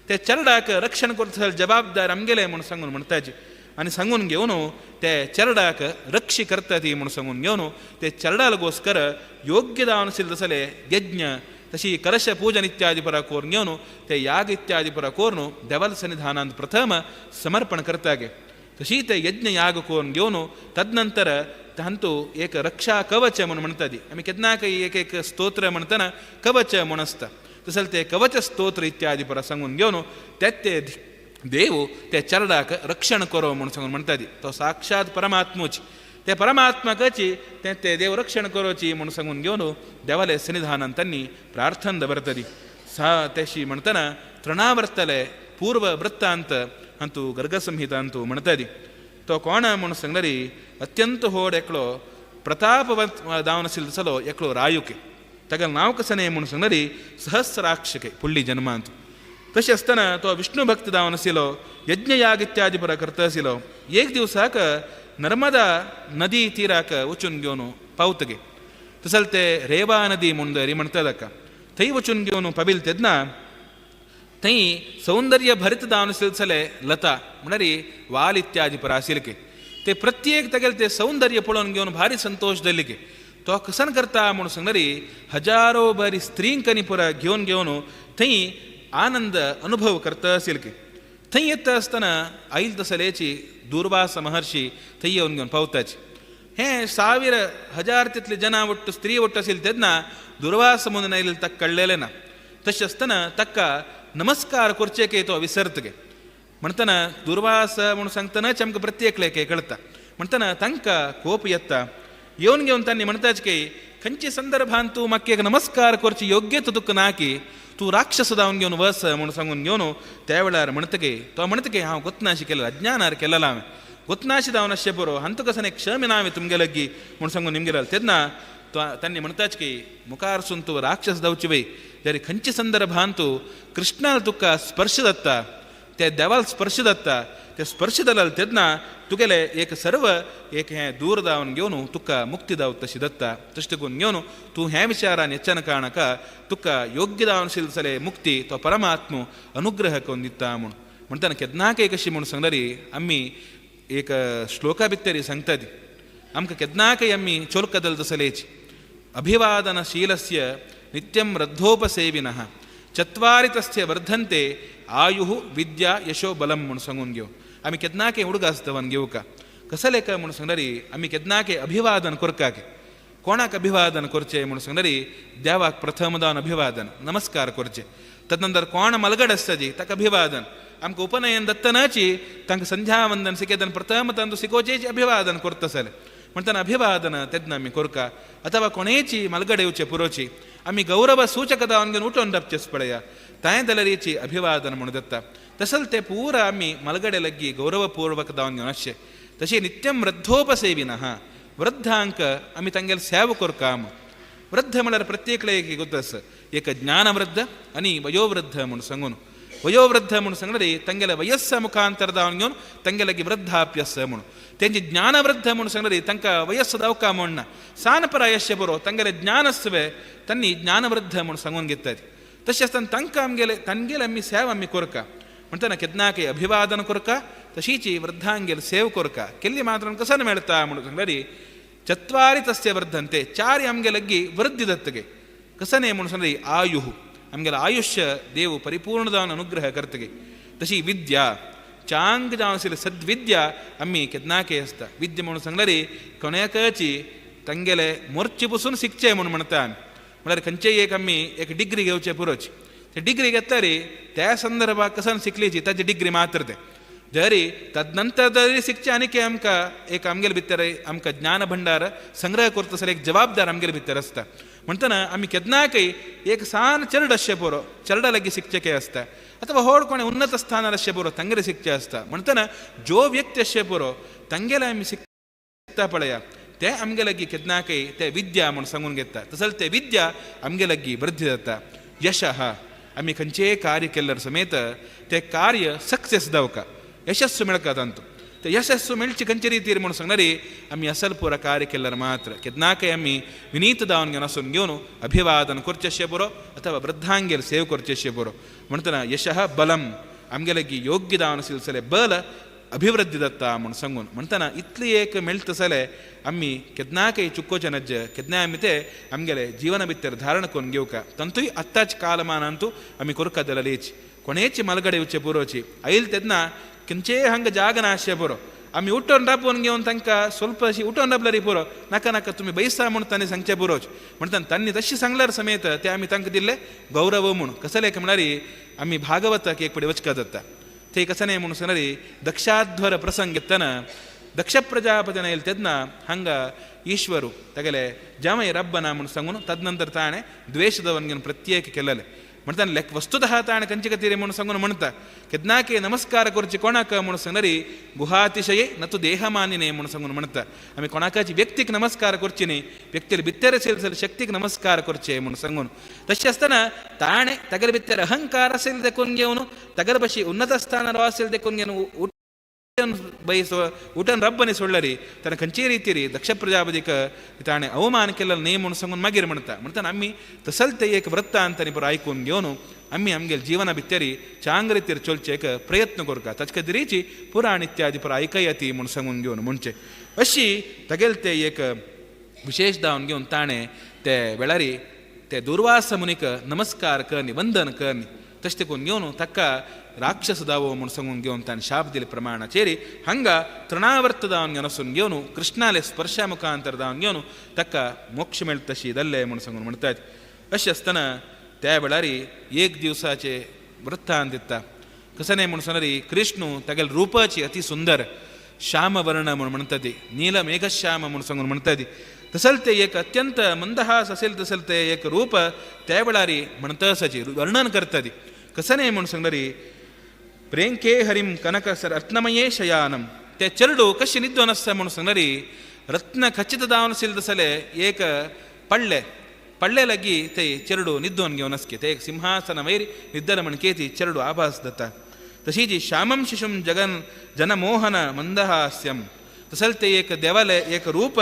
ते चरडाक रक्षण करता जबाबदार आमगेले म्हणून सांगून म्हणताची आनी सांगून घेवन ते चरडाक रक्षी करता ती म्हणून सांगून घेवन ते चरडालगोस्कर योग्य दावन तसले यज्ञ तशी कलश पूजन इत्यादी परा कोरून घेवन ते याग इत्यादी परा कोरून देवाल सन्निधानांत प्रथम समर्पण करतागे. तशी ते यज्ञ याग कोरून घेवन तदनंतर तांतू एक रक्षा कवच म्हणून म्हणतात. आमी केन्ना एक एक स्तोत्र म्हणतना कवच म्हूण आसता, तसले ते कवच स्तोत्र इत्यादी परा सांगून घेवन ते ते देव ते चरडाक रक्षण करो म्हणून सांगून म्हणतात. तो साक्षात परमात्मूच, ते परमात्माकची ते ते देव रक्षण करोची म्हणून सांगून घेवन देवाले सन्निधानान त्यांनी प्रार्थना दवरतली. सा तेशी म्हणतना तृणावर्तले पूर्व वृत्तांत अंतू गर्गसंहिता अंतू म्हणतली. तो कोण म्हणून सांगलरी अत्यंत होड एकलो प्रतापवंत दावन तसलो एकलो रायुके, ताका नांव कसं म्हणून सांगलरी सहस्राक्षके पुडली जन्मांत. तशें आसतना तो विष्णु भक्त दावन आशिल्लो, यज्ञयाग इत्यादी परा करता आशिल्लो. एक दिवसाक नर्मदा नदी तीराक वचून घेवन पावतगे तसल ते रेवा नदी म्हूण दरी म्हणटा ताका, थंय वचून घेवन पाविल तेन्ना थंय सौंदर्य भरित दावन आशिल्ले लता म्हणल्यार वाल इत्यादी परा आशिल्ले. ते प्रत्येक तागेले ते सौंदर्य पळोवन घेवन भारी संतोश जाल्ले. तो कसन करता म्हणून सांगलरी हजारो बरी स्त्रींकनी पुरा घेवन घेवन थंय आनंद अनुभव करता आशिल्ले. थंय येता आसतना आयल तसलेची दुर्वास महर्षी थंय येवन घेवन पावताची. हें ಸಾವಿರ हजार तितले जना ಒಟ್ಟು ಸ್ತ್ರೀ ಒಟ್ಟು आशिल्ले तेन्ना दुर्वास म्हणून आयिल्ले ताका कळ्ळेलें ना. तशें आसतना ताका नमस्कार करचें तो विसरतगे म्हणटना दुर्वास म्हणून सांगतनाच आमकां प्रत्येक कळटा. म्हणटना तांकां कोप येता, येवन घेवन तांणी म्हणटाच की खंयचे संदर्भान तूं म्हाका एक नमस्कार करची योग्य तुका ना की तूं राक्षस जावन घेवन वस म्हणून सांगून घेवन त्या वेळार म्हणटगे तो म्हणटगे हांव गोतनाशी केलें अज्ञानार केलेला हांवें गोतनाशी जावन अशें बरो हांतू कसं एक क्षम ना हांवें तुमगे लग्गी म्हणून सांगून निमगेले तेन्ना तो तांणी म्हणटाच की मुखार सून तूं राक्षस जावची वय जरी खंयचे संदर्भान तूं कृष्णाल तुका स्पर्श जाता ते देवाल स्पर्श जाता ते स्पर्श जाल्यार तेन्ना तुगेले एक सर्व एक हें दूर दावन घेवन तुका मुक्ती दावत तशी दत्ता. तशें देखून घेवन तूं हें विचारान यच्छन कारणाका तुका योग्य दावन जाल्यार मुक्ती तो परमात्मो अनुग्रह करून दिता म्हूण म्हणटना केन्नाक एक अशी म्हूण सांगलरी आमी एक श्लोका भितरी सांगता ती आमकां केन्नाकय आमी चोलकदल तसलेची अभिवादनशीलस्य नित्यं वृद्धोपसेविनः चत्वारि तस्य वर्धन्ते आयुः विद्या यशो बलम म्हूण सांगून घेव. आमी केन्नाकय उडगास दवन घेवका कसले काय म्हूण सांगलरी आमी केन्नाकय अभिवादन करकाक कोणाक अभिवादन करचें म्हूण सांगलरी देवाक प्रथम दान अभिवादन नमस्कार करचें. तदनंतर कोण मलगड आसता जी ताका अभिवादन आमकां उपनयन दत्तनाची तांकां संध्यावंदन शिकयतना प्रथम तांकां शिकोवचें अभिवादन करता जालें म्हणटना अभिवादन तेन्ना आमी करका. अथवा कोणेची मलगड येवचे पुरोची आमी गौरव सूचक दावन घेवन उठोवन रावचेच पळया तांय जाल्यार अभिवादन म्हणून दत्ता. तसल ते पूरा आमी मलगडे लग्गी गौरवपूर्वक दावन घेवन आसचें. तशें नित्यं वृद्धोपसेविनः वृद्धांक आमी तांगेले सेवा करका. वृद्ध म्हळ्यार प्रत्येक एक गोत आसा एक ज्ञानवृद्ध आनी वयोवृद्ध म्हूण सांगून वयोवृद्ध म्हूण सांगलरी तांगेले वयस्सा मुखांतर दावन घेवन तांगेले वृद्धाप्य आसा म्हणून तेंचे ज्ञानवृद्ध म्हूण सांगलरी तांकां वयस्स दावका म्हण ना सान परायश्य बरो तांगेले ज्ञान आसवे तांणी ज्ञानवृद्ध म्हूण सांगून घेतात. तशें आसतना तांकां आमगेले तांगेले आमी सेवा आमी करका म्हणटना केन्नाकय अभिवादन करका तशीची वृद्धांगेल सेव करका केल्ली मात्र कसन मेळटा म्हणून सांगलरी चत्वारि तस्य वर्धन्ते चारि आमगे लग्गी वृद्धी दत्तगे कसने म्हणून सांगलरी आयुः आमगेले आयुष्य देव परिपूर्ण जावन अनुग्रह करतगे. तशी विद्या चांग जावन आशिल्ली सद्विद्या आमी केन्नाकय आसता. विद्या म्हणून सांगलरी कोणाकची तांगेले मोर्चे पसून शिकचें म्हणून म्हणटा आमी म्हळ्यार खंयचेय एक आमी एक डिग्री घेवचे पुरोची ते डिग्री घेतली त्या संदर्भात कसन शिकलीची ताची डिग्री मात्र ते जरी तदनंतर जरी शिकचे आनीक आमकां एक आमगेले भितर आमकां ज्ञान भंडार संग्रह करता सर एक जबाबदार आमगेले भितर आसता. म्हणटना आमी केन्नाकय एक सान चरड आसचें पुरो चरडा लागीं शिकचें काय आसता अथवा व्हड कोणें उन्नत स्थानार आसचें पुरो तांगेले शिकचें आसता. म्हणटना जो व्यक्ती आसचें पुरो तांगेले आमी शिकता पळया ते आमगे लागीं केन्नाकय ते विद्या म्हूण सांगून घेता तसोच ते विद्या आमगे लागीं वृद्धी जाता. यशः आमी खंयचेय कार्य केल्यार समेत ते कार्य सक्सेस जावका यशस्व मेळका तांतूं. ते यशस्सु मेळची खंयचे रितीर म्हणून सांगणारी आमी असल पुरा कार्य केल्यार मात्र केन्नाकय आमी विनीत दावन घेवन आसून घेवन अभिवादन करचेशे बरो अथवा वृद्धांगेर सेव करचेशे बरो. म्हणटना यशः बलम आमगेले योग्य दावन सिलसले बल अभिवृद्धी दत्ता म्हूण सांगून म्हणटना इतली एक मेळत जाल्यार आमी केन्नाकय चुकोचे नज्ज केन्नाय आमी ते आमगेले जीवन भितर धारण करून घेवका तंतूय आत्ताच कालमानांतू आमी कोरका दललीच कोणेची मलगडे येवचे पुरोची आयल तेन्ना खंयचेय हांगा जाग नाशे पुरो आमी उठोवन राबोवन घेवन तांकां स्वल्प अशी उठोवन राबल्यार पुरो नाका नाका तुमी बैसा म्हूण तांणी सांगचे पुरोच म्हणटा तांणी तशी सांगल्यार समेत ते आमी तांकां दिल्ले गौरव म्हूण. कसले म्हणल्यार आमी भागवताक एक पडी वचका जाता ते कसं नाही म्हणून सांगणारी दक्षाध्वर प्रसंग घेतना दक्ष प्रजापतीन येयल तेन्ना हांगा ईश्वरू तागेले जामय रब्बना म्हणून सांगून तदनंतर ताणें द्वेश दवन घेवन प्रत्येक केलेले म्हणटा लेख वस्तुतः ताणें खंयचे खातीर म्हणून सांगून म्हणटा केन्नाके नमस्कार करचे कोणाक म्हणून सांगणारी गुहातिशये न तू देहमानिने म्हणून सांगून म्हणटा आमी कोणाकाची व्यक्तीक नमस्कार करची न्ही व्यक्तीले भितर असेल शक्तीक नमस्कार करचे म्हणून सांगून. तशें आसतना ताणें तागेले भितर अहंकार असेल देखून घेवन तागेले बशी उन्नत स्थानार असेल देखून घेवन बयस उठन रब्बनी सोडल्यारी ताणें खंयचे रितीरी दक्ष प्रजापतीक ताणें अवमान केल्लो न्ही म्हणून सांगून मागीर म्हणटा. म्हणटाना आमी तसल ते एक वृत्तांत आनी पुरो आयकून घेवन आमी आमगेले जीवना भितरी चांग रितीर चलचे एक प्रयत्न करता ताचे खातीरीची पुराण इत्यादी पुरो आयकयती म्हूण सांगून घेवन म्हणचे अशी तागेले ते एक विशेश दावन घेवन ताणें ते वेळारी ते दुर्वास मुनीक नमस्कार करनी वंदन करनी तशें देखून घेवन ताका राक्षस दावो म्हूण सांगून घेवन ताणें शाप दिले प्रमाणाचेर हांगा तृणावर्त दावन घेवन वचून घेवन कृष्णाले स्पर्शा मुखांतर दावन घेवन ताका मोक्ष मेळटा तशी दल्ले म्हूण सांगून म्हणटात. अशें आसतना त्या वेळार एक दिवसाचे वृत्तांत दिता कसं न्हय म्हूण सांगणारी कृष्णू तागेले रुपाची अति सुंदर श्यामवर्ण म्हूण म्हणटा ती नील मेघश्याम म्हूण सांगून म्हणटा ती तसल ते एक अत्यंत मंदहास असेल तसल ते एक रूप त्या वेळार म्हणटा आसाची वर्णन करता ती कसं न्हय म्हूण सांगणारी प्रेंके हरिम कनक सर रत्नमये शयानम ते चेरडू कशें निद्दोन आसता म्हणून सांगणारी रत्न खचित दावन आशिल्ले तसले एक पडले पडले लागी ते चेरडू निद्दोन घेवन आसके ते एक सिंहासना वयर निद्दल म्हणके ती चेरडू आभास जाता. तशीच श्यामं शिशुं जगन जनमोहन मंदहास्यम तसल ते एक देवाले एक रूप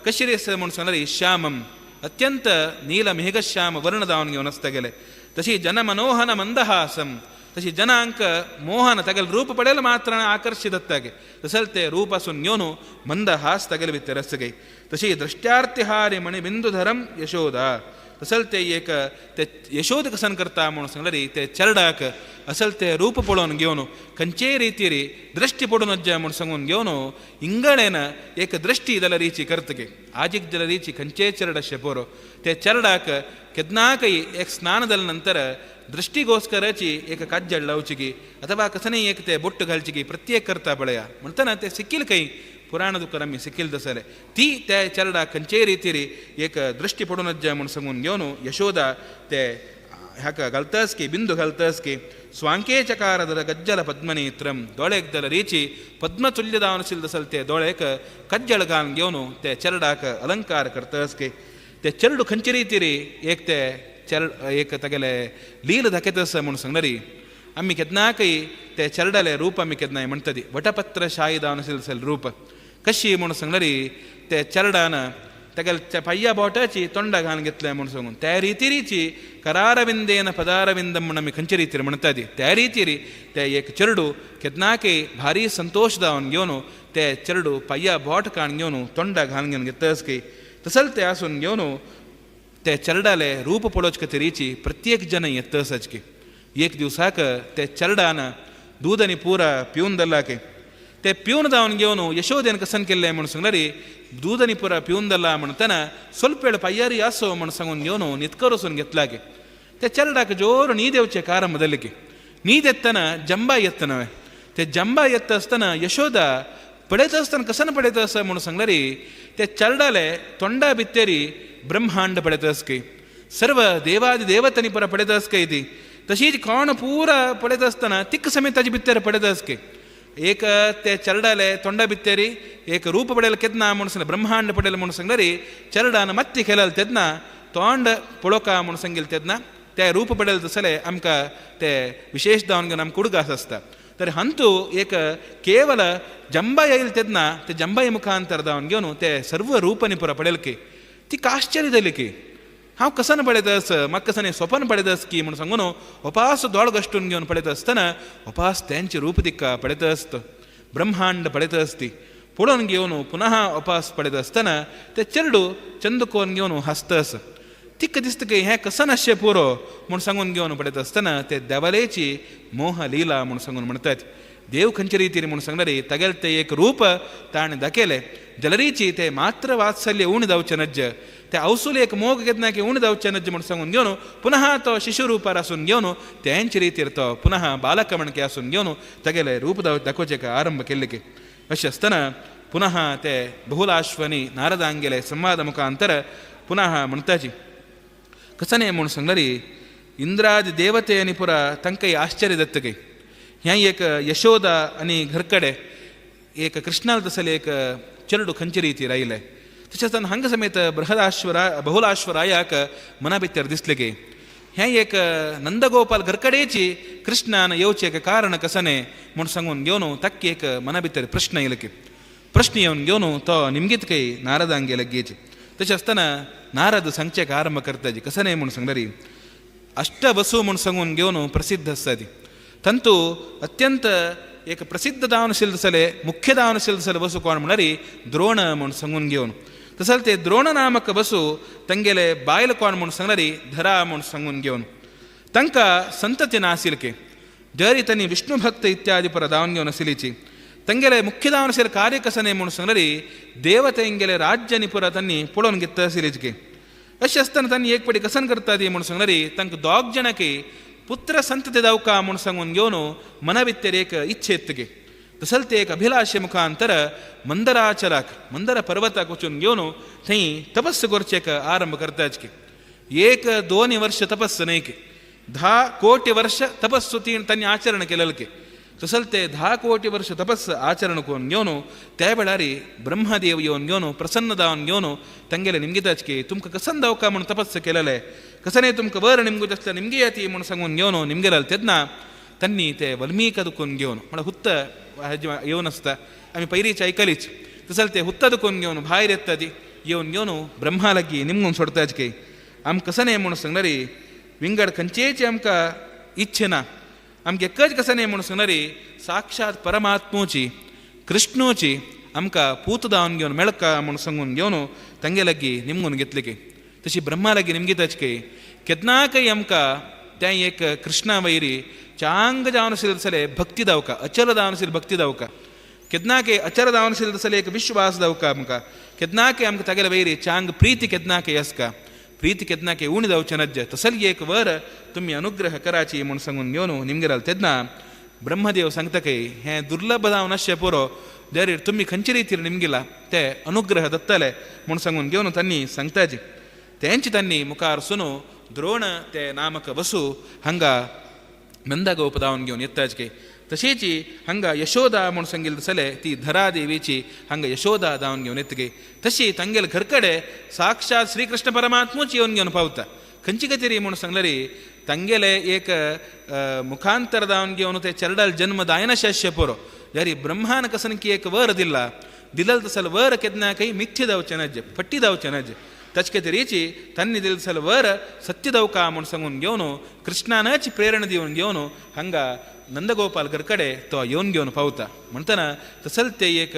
कशें आसा म्हणून सांगणारी श्यामम अत्यंत नील मेघश्याम वर्ण दावन घेवन आसता गेले. तशी जनमनोहन मंदहासम तशी जनांक मोहन तागेले रूप पडेल मात्र आकर्षित जातागे तसल ते रूप आसून घेवन मंदहास तागेले भितर आसगे. तशी दृष्ट्यार्तिहारी मणिबिंदुधरम यशोदा तसल ते एक ते यशोद कसन करता म्हणून सांगल्यार ते चरडाक असल ते रूप पळोवन घेवन खंयचेय रितीर दृश्टी पडून वच्चें म्हूण सांगून घेवन इंगळेन एक दृश्टी जाल्यार रिची करतगे आजीक जाल्यार रिची खंयचेय चरड अशें बरो ते चरडाक केन्नाकय एक स्नान जाल्या नंतर दृष्टिಗೋस्करची एक काज्जड लावची अथवा कसनय एक ते बोट्ट घालची प्रत्येक करता पळया म्हणटना ते सिकील खंय पुराण दुकर आमी सिकील दसले ती त्या चरडाक खंयचेय रितीर एक दृश्टी पडून वच्चें म्हूण सांगून घेवन यशोदा ते हाका घालतास की बिंदू घालतास की स्वांके चकार गज्जल पद्मनेत्रम दोळेक दल रीची पद्मतुल्य दावन आशिल्ले दसल ते दोळेक कज्जळ घालून घेवन ते चरडाक अलंकार करतास की ते चरडू खंयचे रितीर एक ते चरड एक तागेले लील दाखयता आसा म्हूण सांगणारी आमी केन्नाकय ते चरडाले रूप आमी केन्नाय म्हणटा ती वटपत्र शाही दावन आशिल्लें दसल रूप कशी म्हूण सांगणारी ते चरडान तागेले पांया बोटाची तोंडा घालून घेतलें म्हूण सांगून त्या रितीरीची करारविंदेन पदारविंदम म्हूण आमी खंयचे रितीर म्हणटा ती त्या रितीर ते एक चेरडू केन्नाकय भारी संतोश दावन घेवन ते चेरडू पांया बोट काण घेवन तोंडा घालून घेवन घेता की तसल ते आसून घेवन ते चरडाले रूप पळोवचे खातीरीची प्रत्येक जन येता आसाच की एक दिवसाक ते चरडान दूद आनी पुरा पिवन दल्लाके ते पिवन जावन घेवन यशोदेन कसन केल्लें म्हूण सांगल्यार दूद आनी पुरा पिवन दल्ला म्हणटना ಸ್ವಲ್ಪ ವೇळ ಪಯ್ಯಾರಿ ಆಸೋ म्हूण सांगून घेवन न्हिदकर वचून घेतलागे ते चरडाक जोर न्हीद येवचे कार ಮೊದಲಿಗೆ न्हीद येतना जंबा येतना ते जंबा येता आसतना यशोदा पळयता आसतना कसन पळयता आसा म्हूण सांगल्यार ते चरडाले तोंडा भितरी ब्रह्मांड पळयता आसकी सर्व देवादी देवतनी पुरा पळयता आसकी ती तशीच कोण पुरा पळयता आसतना तिक समेत ताजे भितर पळयता आसकी एक ते चरडाले तोंडा भितरी एक रूप पडेल केन्ना म्हूण सांगलें ब्रह्मांड पडेल म्हूण सांगल्यार चरडान मत्ती खेळल तेन्ना तोंड पळोवका म्हूण सांगिल्लें तेन्ना ते रूप पडेल तसले आमकां ते विशेष दावन घेवन आमकां उडगास आसता. तर हंतू एक केवल जंबाय येईल तेन्ना ते जंबाई मुखांतर दावन घेवन ते सर्व रूपनी पुरा पळयले ती आश्चर्य जाली की हांव कसन पळयत आस, म्हाका कसन स्वपन पळयत आस की म्हूण सांगून उपास दोळ गश्टून घेवन पळयत आसतना उपास तेंचे रूप तिका पळयत आसता, ब्रह्मांड पळयत आसती पळोवन घेवन पुनः उपास पळयत आसतना ते चेरडू चंदकोन घेवन हांसता आसा. तिका दिसता की हें कसन आसचें पुरो म्हूण सांगून घेवन पळयत आसतना ते देवालेची मोह लिला म्हूण सांगून म्हणटात. देव खंयचे रितीन म्हूण सांगल्यार तागेलें तें एक रूप ताणें दाखयलें जलरीची ते मात्र वात्सल्य उणें जावचें नज्ज, ते अवसूल एक मोग घेतना की उणें जावचें नज्ज म्हूण सांगून घेवन पुनः तो शिशु रुपार आसून घेवन तेंचे रितीर तो पुनः बालक म्हणके आसून घेवन तागेलें रूप दाखोवचें आरंभ केल्लें की. अशें आसतना पुनः ते बहुलाश्वनी नारदांगेले संवाद मुखांतर पुनः म्हणटाची कसने म्हूण सांगल्यार इंद्रादि देवते आनी पुरा तांकां आश्चर्य जाता की हें एक यशोदा आनी घरकडे एक कृष्णाल तसले एक चेरडू खंयचे रितीर आयलें. तशेंच हांगा समेत बृहदाश्वरा बहुलाश्वरायाक मना भितर दिसलें की हें एक नंदगोपाल घरकडेची कृष्णान येवचें एक कारण कसने म्हूण सांगून घेवन ताका एक मना भितर प्रश्न येयलो की प्रश्न येवन घेवन तो निमगीत काही नारदांगेले घेची. तशें आसतना नारद सांगचें आरंभ करता जी कसने म्हूण सांगल्यार अष्टवसु म्हूण सांगून घेवन प्रसिद्ध आसता ती ತಂತು ಅತ್ಯಂತ ಏಕ ಪ್ರಸಿದ್ಧ ದಾವನಶೀಲ ಸಲೆ ಮುಖ್ಯ ದಾವನಶೀಲ ಸಲೆ ಬಸು ಕೋಣ म्हणल्यार द्रोण म्हूण सांगून घेवन तसले ते द्रोण नामक बसू तंगेले बायल कोण म्हूण सांगल्यार धरा म्हूण सांगून घेवन तांकां संतती नाशिल्ले जरी तांणी विष्णु भक्त इत्यादी पर दावन घेवन आशिल्लीची तंगेले मुख्य दावनशील कार्य कसने म्हूण सांगल्यार देवतेंगेले राज्य निपुरा तांणी पळोवन घेता आशिल्लीची. अशें आसतना तांणी एक पटी कसन करता ती म्हूण सांगल्यार तांकां दोग जाणांक पुत्र संतती दावका म्हूण सांगून घेवन मना भितर एक इच्छे येतकी तसल ते एक अभिलाषे मुखांतर मंदराचलाक मंदर पर्वताक वचून घेवन थंय तपस्स करचें आरंभ करताच की एक दोन वर्ष तपस्स न्हय की 10 कोटी वर्ष तपस्सु तांणी आचरण केलें की तसल ते 10 कोटी वर्ष तपस्स आचरण करून घेवन त्या वेळार ब्रह्मदेव येवन घेवन प्रसन्न जावन घेवन तांगेले निमगिताच की तुमकां कसन दावका म्हूण तपस्स केलेलें कसने तुमकां वर निमगूच आसल्यार निमगे येती म्हूण सांगून घेवन निमगेले तेन्ना तांणी ते वल्मीक दुखून घेवन म्हळ्यार हुत्त येवन आसता आमी पयलींच आयकलीच तसल ते हुत्त दुखून घेवन भायर येता ती येवन घेवन ब्रह्मा लागीं निमगून सोडताच की आमकां कसने म्हूण सांगल्यार विंगड खंयचेच आमकां इच्छे ना आमकां एकच कसने म्हूण सांगल्यार साक्षात परमात्मोची कृष्णोची आमकां पूत दावन घेवन मेळका म्हूण सांगून घेवन तांगे लागीं निमगून घेतले की तशी ब्रह्मा लागीं निमगीताच की केन्नाकय आमकां तें एक कृष्णा वैरी चांग जावन आशिल्ले भक्ती दावका अचल जावन आशिल्ली भक्ती दावका केन्नाकय अचल जावन आशिल्ले एक विश्वास दावका आमकां केन्नाकय आमकां तागेले वैरी चांग प्रीती केन्नाकय आसका प्रीती केन्नाकय उणी जावचें नज्ज तसली एक वर तुमी अनुग्रह कराची म्हूण सांगून घेवन निमगेराल तेन्ना ब्रह्मदेव सांगता की हें दुर्लभ जावन आसचें पुरो जरी तुमी खंयचे रितीर निमगिला ते अनुग्रह दत्तले म्हूण सांगून घेवन तांणी सांगताची तेंच तांणी मुखार सुनो द्रोण ते नामक वसु हांगा नंदगोप दावन घेवन येताच की तशीच हांगा यशोदा म्हूण सांगिल्लें तसले ती धरादेवीची हांगा यशोदा दावन घेवन येतगी तशी तांगेले घरकडे साक्षात श्रीकृष्ण परमात्मूच येवन घेवन पावता खंयची गतीरी म्हूण सांगल्यार तांगेले एक मुखांतर दावन घेवन ते चरडाल जन्म दायनाशे पुरो जरी ब्रह्मान कसन की एक वर दिला दिलल तसल वर केन्ना काही मिथ्य दावचें नज्जे फट्टी दावचें नज्जे तचके तरीची तन्नी दिल सल वर सत्य दवका म्हूण सांगून घेवन कृष्णानच प्रेरणा दिवन घेवन हांगा नंदगोपाल घरकडे तो येवन घेवन पावता म्हणटना तसल ते एक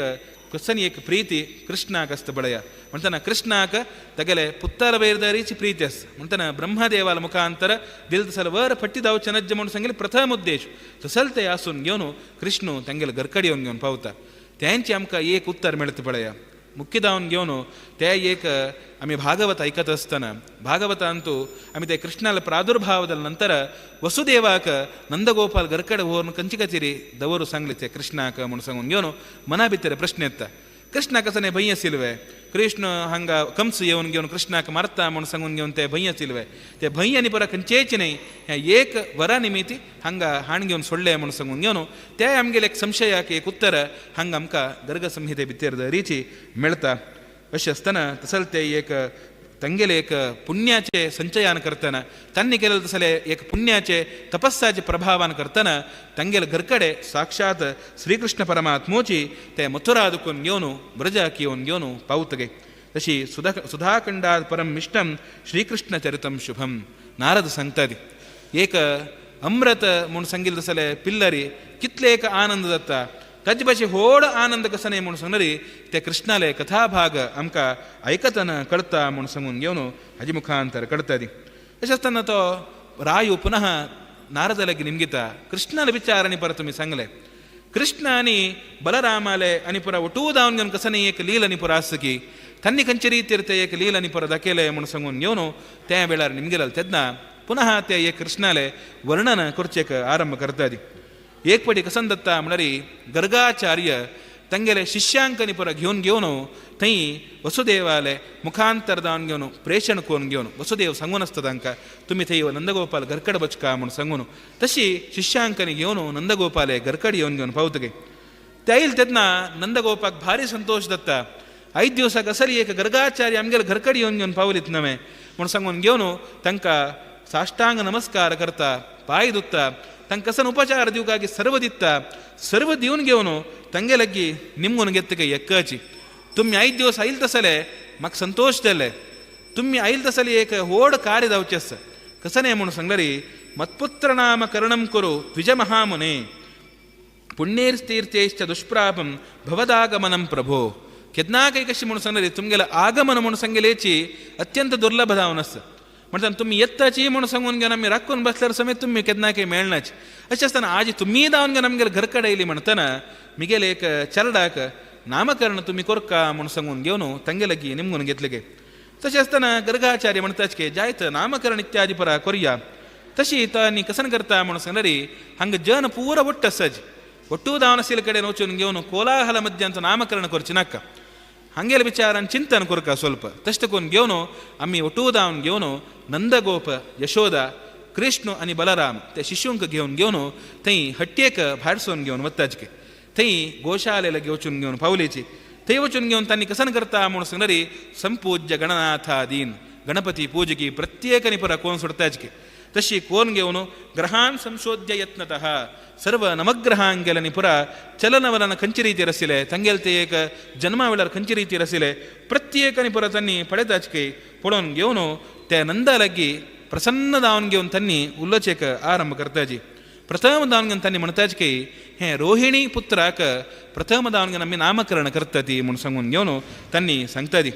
कसन एक प्रीती कृष्णाक आसता पळया म्हणटना कृष्णाक तागेले पुत्तर वैरदारीची प्रीती आसता म्हणटना ब्रह्मदेवाल मुखांतर दिल तसल वर फट्टी दावचें नज्ज म्हूण सांगले प्रथम उद्देश तसल ते आसून घेवन कृष्ण तांगेले घरकडे येवन घेवन पावता तेंचे आमकां एक उत्तर मेळटा पळया मुख्य दावन घेवन ते एक आमी भागवत ऐकत आसतना भागवतांतू आमी ते कृष्णाला प्रादुर्भाव जाल्या नंतर वसुदेवाक नंदगोपाल घरकडे व्हरून खंयचे कचेरी दवरू सांगले ते कृष्णाक म्हूण सांगून घेवन मना भितर प्रश्न येता कृष्णाक कसं भंय आशिल्ले कृष्ण हांगा कंस येवन घेवन कृष्णाक मारता म्हूण सांगून घेवन ते भंय आशिल्ले ते भंय आनी परत खंयचेच न्हय हें एक वरा निमित्त हांगा हाण घेवन सोडले म्हूण सांगून घेवन ते आमगेले एक संशयाक एक उत्तर हांगा आमकां गर्ग संहिते भितर दरीची मेळटा. अशें आसतना तसल ते एक तांगेले एक पुण्याचे संचयान करतना तांणी केलें तसले एक पुण्याचे तपस्साचे प्रभावान करतना तांगेले घरकडे साक्षात श्रीकृष्ण परमात्मोची ते मथुरा दुखून घेवन ब्रजाक येवन घेवन पावतगे. तशी सुधाखंडात परम इष्टम श्रीकृष्ण चरितम शुभम नारद सांगता. एक अमृत म्हूण सांगिल्लें तसले पिल्लरी कितले एक आनंद जाता ताजे भाशेन व्हड आनंद कसो न्हय म्हूण सांगली ते कृष्णाले कथाभाग आमकां आयकतना कळता म्हूण सांगून घेवन हाजे मुखांतर कळटा ती. अशें आसतना तो रायू पुनः नारदा लागीं निमगिता कृष्णाले विचार आनी परत तुमी सांगले कृष्ण आनी बलरामाले आनी पुरा ಒಟ್ಟೂ ದಾವನ್ घेवन कसो न्हय एक लील आनी पुरा आसा की तांणी खंयचे रितीर ते एक लील आनी पुरा दाखयलें म्हूण सांगून घेवन त्या वेळार निमगिले तेन्ना पुनः ते एक कृष्णाले वर्णन करचेक आरंभ करता ती. एक पटी कसन दत्ता म्हणल्यार गर्गाचार्य तांगेले शिष्यांक पुरा घेवन घेवन थंय वसुदेवाले मुखांतर दावन घेवन प्रेषण करून घेवन वसुदेव सांगून आसता तांकां तुमी थंय नंदगोपाल घरकड बचका म्हूण सांगून तशी शिष्यांकांनी घेवन नंदगोपाले घरकड येवन घेवन पावतगे. ते आयल तेन्ना नंदगोपाक भारी संतोश दत्ता आयज दिवसाक असली एक गर्गाचार्य आमगेले घरकड येवन घेवन पावलीत नवें म्हूण सांगून घेवन तांकां साष्टांग नमस्कार करता पांय दुखता तांकां कसन उपचार दिवकागी सर्व दिता सर्व दिवन घेवन तांगे लागीं निमगून घेतके एक्काची तुमी आयज दिवस आयल तसले म्हाका संतोश जाले तुमी आयल तसले एक व्हड कार्य जावचें आसा कसं न्हय म्हूण सांगल्यार मत्पुत्र नाम करणं कुरु द्विज महामुने पुण्यैस्तीर्थैश्च दुष्प्रापं भवदागमनं प्रभो. केन्ना काय कशी म्हूण सांगल्यार तुमगेलें आगमन म्हूण सांगलेची अत्यंत दुर्लभ जावन आसा म्हणटा तुमी येताची म्हूण सांगून घेवन आमी राखून बसल्यार समेत तुमी केन्ना काय मेळनाची. अशें आसतना आज तुमी धांवन घेवन आमगेले घर कडेन येयली म्हणटना मिगेले एक चरडाक नामकरण तुमी कोरका म्हूण सांगून घेवन तांगे लागीं निमगून घेतले गे. तशें आसतना गर्गाचार्य म्हणटाच की जायत नामकरण इत्यादी परा कोरया तशी तांणी कसन करता म्हूण सांगल्यार हांगा जन पूरा ಒಟ್ಟು आसाच ಒಟ್ಟು ದಾವನಶೀಲ ಕಡೆ वचून घेवन कोलाहल मध्यांत नामकरण करचें नाका हांगेले विचारान चिंतन करका ಸ್ವಲ್ಪ तशें करून घेवन आमी ಒಟ್ಟು दावन घेवन नंदगोप यशोदा कृष्ण आनी बलराम ते शिशूंक घेवन घेवन थंय हट्येक भायर घेवन वताचके थंय गोशाले लागीं वचून घेवन पावलेची थंय वचून घेवन तांणी कसन करता म्हूण सांगल्यार संपूज्य गणनाथादीन गणपती पूजकी प्रत्येकानी परा कोण सोडताचके तशी कोण घेवन ग्रहान संशोध्य यत्नतः सर्व नवग्रहांगेल्यानी पुरा चलनवलन खंयचे रितीर आशिल्ले तांगेले ते एक जन्मा वेळार खंयचे रितीर आशिल्ले प्रत्येकानी पुरा तांणी पळयताचके पळोवन घेवन ते नंदा लागीं प्रसन्न जावन घेवन तांणी उलोवचेक आरंभ करताची. प्रथम जावन घेवन तांणी म्हणटाच की हें रोहिणी पुत्राक प्रथम जावन घेवन आमी नामकरण करता ती म्हूण सांगून घेवन तांणी सांगता ती.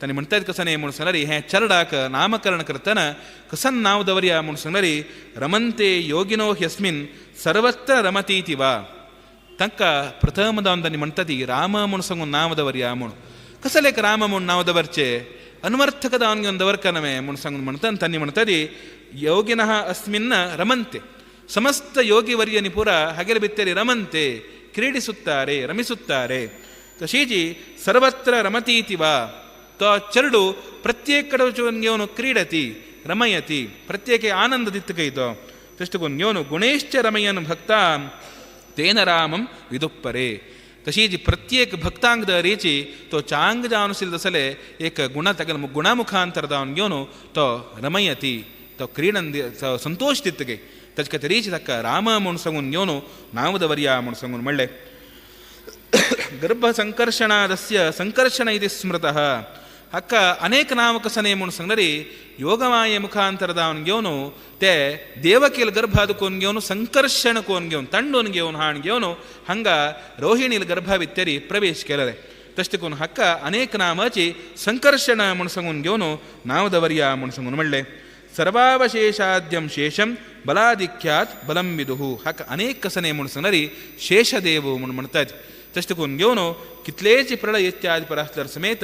तांणी म्हणटात कसं न्हय म्हूण सांगल्यार हें चरडाक नामकरण करतना कसन नांव दवरया म्हूण सांगल्यार रमन्ते योगिनो ह्यस्मिन सर्वत्र रमतीति वा. तांकां प्रथम जावन तांणी म्हणटा ती राम म्हूण सांगून नांव दवरया म्हूण. कसलेक राम म्हूण नांव दवरचें अनवर्थक जावन घेवन दवरका नवें म्हूण सांगून म्हणटा तांणी म्हणटा ती योगिनः अस्मिन् रमन्ते ಸಮಸ್ತ ಯೋಗಿವರ್ಯನಿ ಪೂರ ಹಗೆಲ ಬಿತ್ತರಿ ರಮಂತೆ ಕ್ರೀಡಿಸುತ್ತಾರೆ ರಮಿಸುತ್ತಾರೆ. ತಶೀಜಿ ಸರ್ವತ್ರ ರಮತೀತಿ ವಾ ತ ಚರಡು ಪ್ರತ್ಯೇಕ ಕಡೆ ಕ್ರೀಡತಿ ರಮಯತಿ ಪ್ರತ್ಯೇಕ ಆನಂದ ದಿತ್ತಕೈತೋ ತಷ್ಟುಕೊನ್ಯೋನು ಗುಣೇಶ್ಚ ರಮಯನ್ ಭಕ್ತ ತೇನ ರಾಮಂ ವಿದುಪ್ಪರೆ. तशीच प्रत्येक भक्तांक रीची तो चांग जावन तसले एक गुण तगल गुणमुखांतर जावन घेवन तो रमयती तो क्रीडन संतोष दितगे ताजे खातीर रीची ताका राम म्हूण सांगून घेवन नांव दवरया म्हूण सांगून म्हणलें. गर्भ संकर्षणादस्य संकर्षण इति स्मृतः हाका अनेक नांव कसने म्हूण सांगल्यार योगमाये मुखांतर जावन घेवन ते देवकील गर्भाद कोन घेवन संकर्षण कोन घेवन तांडून घेवन हाण घेवन हांगा रोहिणील गर्भा भितर प्रवेश केलेले तशें करून हाका अनेक नामाची संकर्षण म्हूण सांगून घेवन नांव दवरया म्हूण सांगून म्हणलें. सर्वावशेषाद्यं शेषं बलाधिक्यात बलं विदुः हाका अनेक कसने म्हूण सांगल्यार शेषदेव म्हूण म्हणटात. तशें करून घेवन कितलेच प्रळय इत्यादी परासल्यार समेत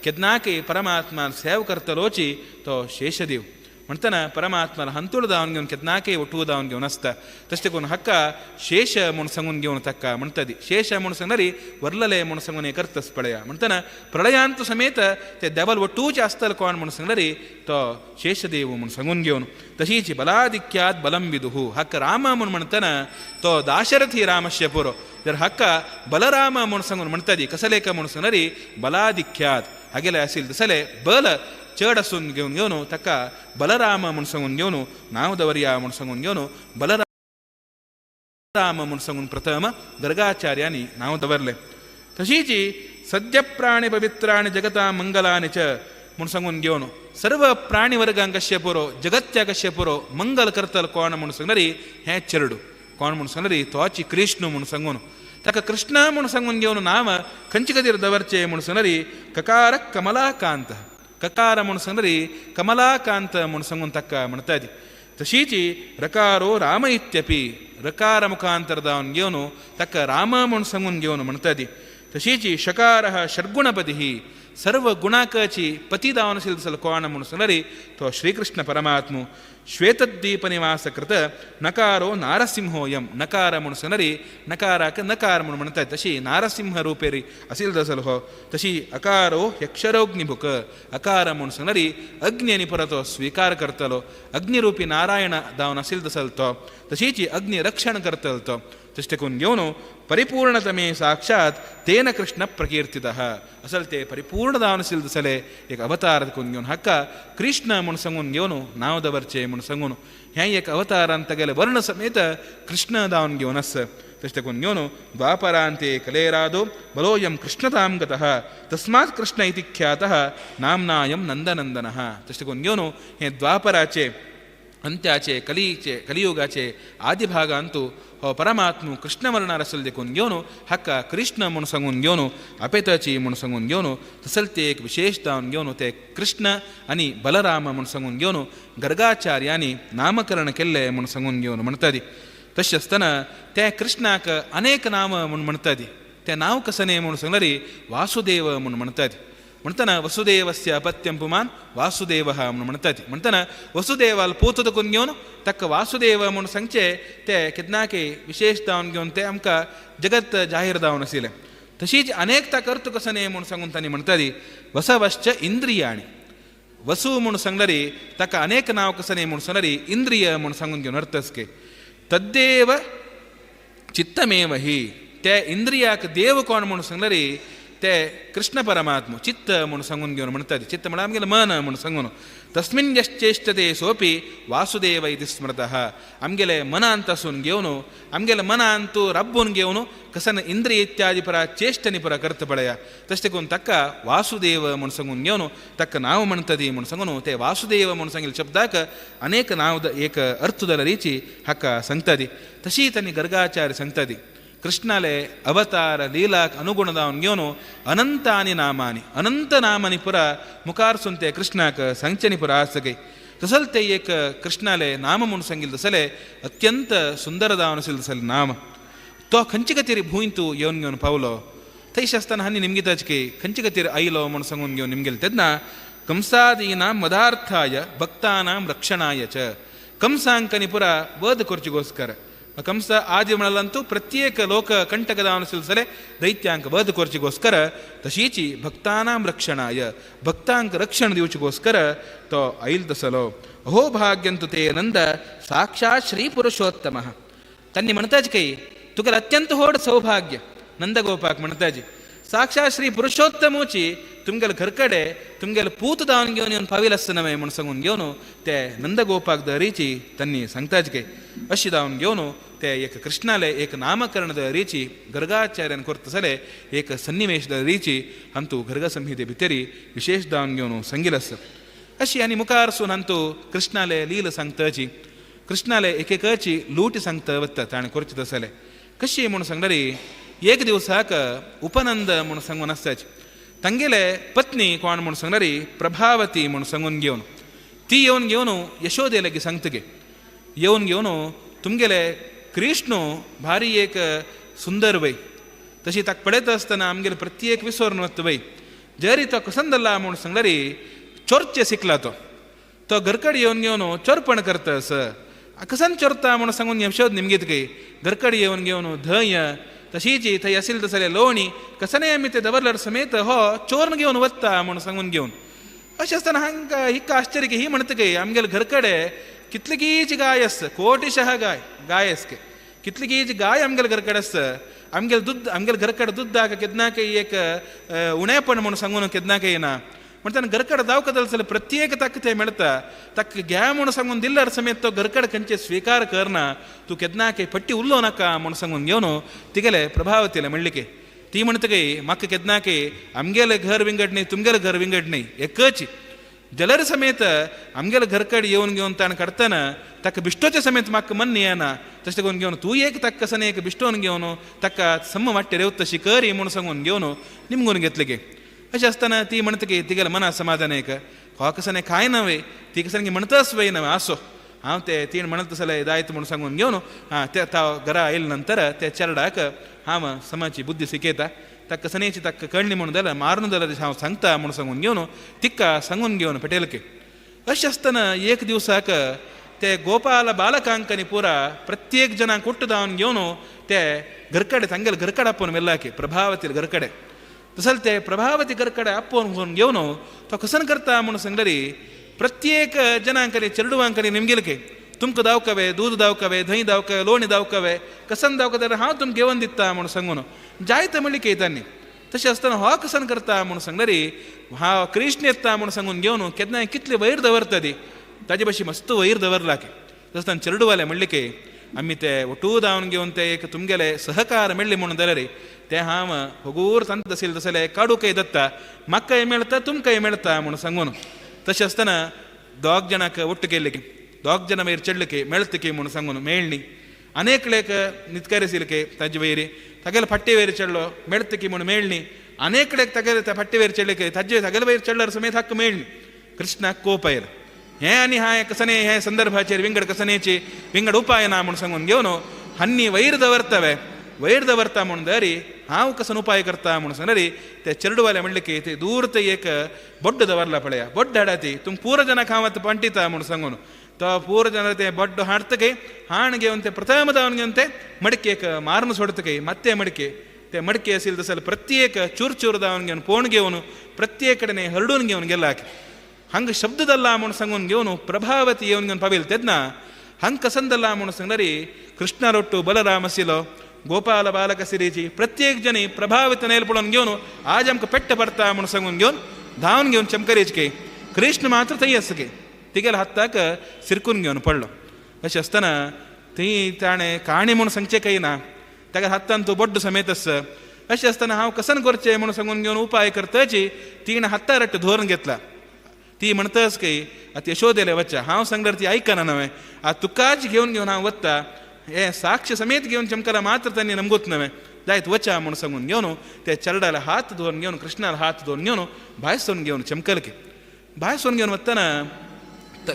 केन्नाकय परमात्मान सेव करतलोची तो शेषदेव म्हणटना परमात्मान हंतुळ जावन घेवन केन्नाकय ಒಟ್ಟು जावन घेवन आसता. तशें करून हाका शेष म्हूण सांगून घेवन ताका म्हणटा ती शेष म्हूण सांगल्यार वरलले म्हूण सांगून हें करतस पळया म्हणटना प्रळयांत समेत ते देवल ಒಟ್ಟೂचे आसतले कोण म्हूण सांगल्यार तो शेषदेव म्हूण सांगून घेवन तशीच बलाधिक्यात बलं विदुः हाका राम म्हूण म्हणटना तो दाशरथी रामस्य पुरो जर हाका बलराम म्हूण सांगून म्हणटा ती कसलेक म्हूण सांगल्यार बलाधिक्यात हागेले आशिल्ले तसले बल चड आसून घेवन घेवन ताका बलराम म्हूण सांगून घेवन नांव दवरया म्हूण सांगून घेवन बलराम म्हूण सांगून प्रथम गर्गाचार्यांनी नांव दवरलें. तशीच सद्य प्राणी पवित्राणि जगता मंगलानि च म्हूण सांगून घेवन सर्व प्राणी वर्गांक कशें पुरो जगत्या कशें पुरो मंगल करतल कोण म्हूण सांगणारी हें चेरडू कोण म्हूण सांगणारी तोची कृष्ण म्हूण सांगून ताका कृष्ण म्हूण सांगून घेवन नांव खंयचे खातीर दवरचें म्हूण सांगणारी ककार कमलाकांत ककार म्हूण सांगणारी कमलाकांत म्हूण सांगून ताका म्हणटात. तशीच रकारो राम इत्यपी रकार मुखांतर जावन घेवन ताका राम म्हूण सांगून घेवन म्हणटात. तशीच शकार षड्गुणपती सर्व गुणाकाची पती दावन आशिल्लो कोण म्हूण सांगणारी तो श्रीकृष्ण परमात्मू. श्वेतद्वीप निवासकृत नकारो नारसिंहोयम नकार म्हूण सांगणारी नकाराक नकार म्हूण म्हणटात तशी नारसिंह रुपेरी आशिल्लो आसलो हो. तशी अकारो यक्षरोग्निभुक अकार म्हूण सांगणारी अग्नी आनी परत तो स्विकार करतलो अग्निरुपी नारायण दावन आशिल्लो आसल तो. तशीच अग्नि रक्षण करतलो तो. तशें देखून घेवन परिपूर्णतमे साक्षात तेन कृष्ण प्रकीर्तितः असल ते परिपूर्ण दावन आशिल्ले आसले एक अवतार देखून घेवन हाका कृष्ण म्हूण सांगून घेवन नांव दवरचें म्हूण सांगून हें एक अवतारान तागेले वर्ण समेत कृष्ण दावन घेवन आसा. तशें देखून घेवन द्वापरांते कलेरादो बलोयं कृष्णतां गतः तस्मात् कृष्ण इति ख्यातः नाम्नायं नंदनंदनः. तशें देखून घेवन हें द्वापराचे अंत्याचे कलीचे कलियुगाचे आदि भागांतू हो परमात्मू कृष्णवर्णार आसल देखून घेवन हाका कृष्ण म्हूण सांगून घेवन अपेताची म्हूण सांगून घेवन तसल ते एक विशेष जावन घेवन ते कृष्ण आनी बलराम म्हूण सांगून घेवन गर्गाचार्यांनी नामकरण केल्लें म्हूण सांगून घेवन म्हणटात. तशें आसतना ते कृष्णाक अनेक नाम म्हूण म्हणटात. तें नांव कसने म्हूण सांगल्यार वासुदेव म्हूण म्हणटात. म्हणटना वसुदेवस्य अपत्यं पुमान वासुदेवः म्हूण म्हणटात. म्हणटना वसुदेवाल पूत देखून घेवन ताका वासुदेव म्हूण सांगचें ते केन्नाकी विशेष जावन घेवन ते आमकां जगत जाहीर जावन आशिल्लें. तशीच अनेक ताका अर्थ कसो न्ही म्हूण सांगून तांणी म्हणटाली वसवश्च इंद्रियाणि वसु म्हूण सांगल्यार ताका अनेक नांव कसो न्ही म्हूण सांगल्यार इंद्रिय म्हूण सांगून घेवन अर्थ आसके तद्देव चित्तमेव ही ते इंद्रियाक देव कोण म्हूण सांगल्यार ते कृष्ण परमात्म चित्त म्हूण सांगून घेवन म्हणटात. चित्त म्हळ्यार आमगेलें मन म्हूण सांगून तस्मिन् यश्चेष्टते सोपी वासुदेव इति स्मृतः आमगेले मनांत आसून घेवन आमगेले मनांत रब्बून घेवन कसन इंद्रिय इत्यादी परा चेष्टनी परा करता पळया तशें देखून ताका वासुदेव म्हूण सांगून घेवन ताका नांव म्हणटा ती म्हूण सांगून ते वासुदेव म्हूण सांगिल्ले शब्दाक अनेक नांव एक अर्थ जाल्या हाका सांगता ती. तशी तांणी गर्गाचार्य सांगता ती कृष्णाले अवतार लीलाक अनुगुण जावन घेवन अनंतानी नामानी अनंत नामानी पुरा मुखार सून ते कृष्णाक सांगचेनी पुरा आसगे तसल ते एक कृष्णाले नाम म्हूण सांगिल्लें तसले अत्यंत सुंदर जावन आशिल्लें तसलें नाम तो खंयचे खातीर भूंय तूं येवन घेवन पावलो थंयश आसतना हांणी निमगिताच की खंयचे खातीर आयलो म्हूण सांगून घेवन निमगेलें तेन्ना कंसादीनां मदार्थाय भक्तानां रक्षणाय च कंसांकनी पुरा वध करची गोस्कर कंस आदि म्हणलांतू प्रत्येक लोक कंटकदावन सिलसले दैत्यांक वध करचेಗೋस्कर तशीची भक्तानां रक्षणाय भक्तांक रक्षण दिवचेगोस्कर तो आयल तसलो. अहो भाग्यंतु ते नंद साक्षात श्री पुरुषोत्तम त्यांनी म्हणताच काही तुका अत्यंत होड सौभाग्य नंदगोपाक म्हणताजी साक्षात श्री पुरुषोत्तमूची तुमगेले घरकडे तुमगेले पूत दावन घेवन येवन पाविल आसतना म्हूण सांगून घेवन ते नंदगोपाक दरीची त्यांनी सांगताच काय अशी दावन घेवन ते एक कृष्णाले एक नामकरण दरीची गर्गाचार्यान करतसले एक सन्निवेश दरीची अंतू गर्ग संहिते भितरी विशेष दावन घेवन सांगिल आसा. अशी आनी मुखार सून अंतू कृष्णाले लील सांगताची कृष्णाले एकेकाची लूट सांगता वता ताणें करचे तसले कशी म्हूण सांगल्यार एक दिवसाक उपनंद म्हूण सांगून आसताची तांगेले पत्नी कोण म्हूण सांगल्यार प्रभावती म्हूण सांगून घेवन ती येवन घेवन यशोदे लागीं सांगतगे येवन घेवन तुमगेले कृष्ण भारी एक सुंदर वय तशी ताका पळयता आसतना आमगेले प्रत्येक विसरून वता वय जरी तो कसंदला म्हूण सांगल्यार चोरचें शिकला तो तो घरकड येवन घेवन चोरपण करता असं कसन चोरता म्हूण सांगून यशोद निमगीत काय घरकड येवन घेवन धंय तशीच थंय आशिल्लें तसलें लोणी कसनय आमी ते दवरल्यार समेत हो चोरन घेवन वता म्हूण सांगून घेवन अशें आसतना हांकां हिका आश्चर्य की ही म्हणटा काय आमगेले घरकडे कितलीकीच गाय आसता कोटिशः गाय गाय आसके कितलीकीच गाय आमगेले घरकडे आसता आमगेले दूद आमगेले घरकडे दुद्दाक केन्ना काही एक उणेपण म्हूण सांगून केन्ना काही ना. म्हणटान घरकड दावकदल जाल्यार प्रत्येक ताका तें मेळटा. ताका घे म्हूण सांगून दिल्यार समेत तो घरकड खंयचे स्विकार करना. तूं केन्ना पट्टी उरलो नाका म्हूण सांगून घेवन तिगेले प्रभावतीले म्हणलिके. ती म्हणटकी म्हाका केन्ना आमगेलें घर विंगड न्ही, तुमगेलें घर विंगड न्ही, एकच जलर समेत आमगेले घरकड येवन घेवन ताणें काडटना ताका बिश्टोचे समेत म्हाका मन येना. तशें करून घेवन तूं एक ताका कसन एक बिश्टोन घेवन ताका सम वाट्टे रेवत तशी करी म्हूण सांगून घेवन निमगून घेतले गे. अशें आसतना ती म्हणटा की तिगेले मना समाधान एक हो कसन कांय नव्हे, ती कसन म्हणटाच वय नव्हे आसो हांव ते तीण म्हणत जाल्यार जायत म्हूण सांगून घेवन हां ते घरा आयले नंतर त्या चेरडाक हांव समाची बुद्धी शिकयता. ताका सनेची ताका कळणी म्हणून जाल्यार मारून जाल्यार हांव सांगता म्हूण सांगून घेवन तिका सांगून घेवन पेटेलके. अशें आसतना एक दिवसाक ते गोपाल बालकांकनी पुरा प्रत्येक जणांक ಒಟ್ಟು ದಾವನ್ घेवन ते घरकडे तांगेले घरकडे आपोवन मेल्लाके प्रभावती घरकडे. तसले ते प्रभावती घरकडे आपोवन घेवन तो कसन करता म्हणून सांगलेरी प्रत्येक जणांकनी चेरडुवांकनी निमगेलके तुमकां दावकवे दूद दावकवे धंय दावकवे लोणी दावकवे कसन दावका जाल्यार हांव तुमकां घेवन दिता म्हणून सांगून जायते म्हणली की तांणी. तशें आसतना हो कसन करता म्हणून सांगलेरी हांव कृष्ण येता म्हणून सांगून घेवन केन्नाय कितले वयर दवरता ती ताजे भशेन मस्त वयर दवरला की. तशें तांचे चेरडुवाले म्हणले की आमी ते ಒಟ್ಟೂ ದಾವನ್ घेवन ते एक तुमगेले सहकार मेळ्ळे म्हणून जाल्यार ते हांव होगूर तांत आशिल्लें तसले काडूकय दत्ता म्हाकाय मेळटा तुमकांय मेळटा म्हणून सांगून. तशें आसतना दोग जाणांक ಒಟ್ಟು केल्ले की दोग जाणां वयर चडले की मेळटा की म्हणून सांगून मेळ्ळी. अनेकलेक नितकरी ताजे वयर तागेले फाटी वयर चडलो मेळटा की म्हणून मेळ्ळी. अनेकलेक तागेले त्या फाटी वयर चडले की ताजे तागेले वयर चडल्यार समेत हक्क मेळ्ळी. कृष्णाक कोप आयलो. हें आनी हा कसने हे संदर्भाचेर विंगड कसनेची विंगड उपाय ना म्हूण सांगून घेवन हन्नी वयर दवरतवे वयर दवरता म्हूण दरी हांव कसन उपाय करता म्हूण सांगरी ते चेरडुवाले म्हणले की ते दूर ते एक बड्ड दवरला पळया बड्ड हाडा ती तुम पूर जनाक हांव आतां पंटिता म्हूण सांगून तो पूर जन ते बड्ड हाडतकय हाण घेवन ते प्रथम धावन घेवन ते मडकेक मारून सोडतकय ಮತ್ತೆ मडके ते मडके आशिल्ले तसले प्रत्येक चूर चूर धावन घेवन पोण घेवन प्रत्येक कडेन हरडून घेवन गेला. हंग शब्ददಲ್ಲ म्हूण सांगून घेवन प्रभावती येवन घेवन पाविल तेन्ना हंग कसंदಲ್ಲ म्हूण सांगणारी कृष्णारोट्टू बलराम आशिल्लो गोपाल बालक सिरीची प्रत्येक जनी प्रभावित नेल पळोवन घेवन आज आमकां पेट्ट पडटा म्हूण सांगून घेवन धांवन घेवन चमकरीच कृष्ण मात्र थंय आसा की तिगेल्या हाताक सिरकून घेवन पडलो. अशें आसतना थंय ताणें काणी म्हूण सांगचें काय ना ताका हातान तो बड्ड समेत आसा. अशें आसतना हांव कसन करचें म्हूण सांगून घेवन उपाय करताची तिणें हातार धरून घेतला. ती म्हणटाच की आतां यशोदेले वच्चा हांव सांगल्यार ती आयकना नवें आतां तुकाच घेवन घेवन हांव वता हें साक्ष समेत घेवन चमकला मात्र तांणी नमगूत नवें जायत वचा म्हूण सांगून घेवन ते चेरडाले हात धुवन घेवन कृष्णाले हात धुवन घेवन भायर सोन घेवन चमकलके. भायर सोन घेवन वतना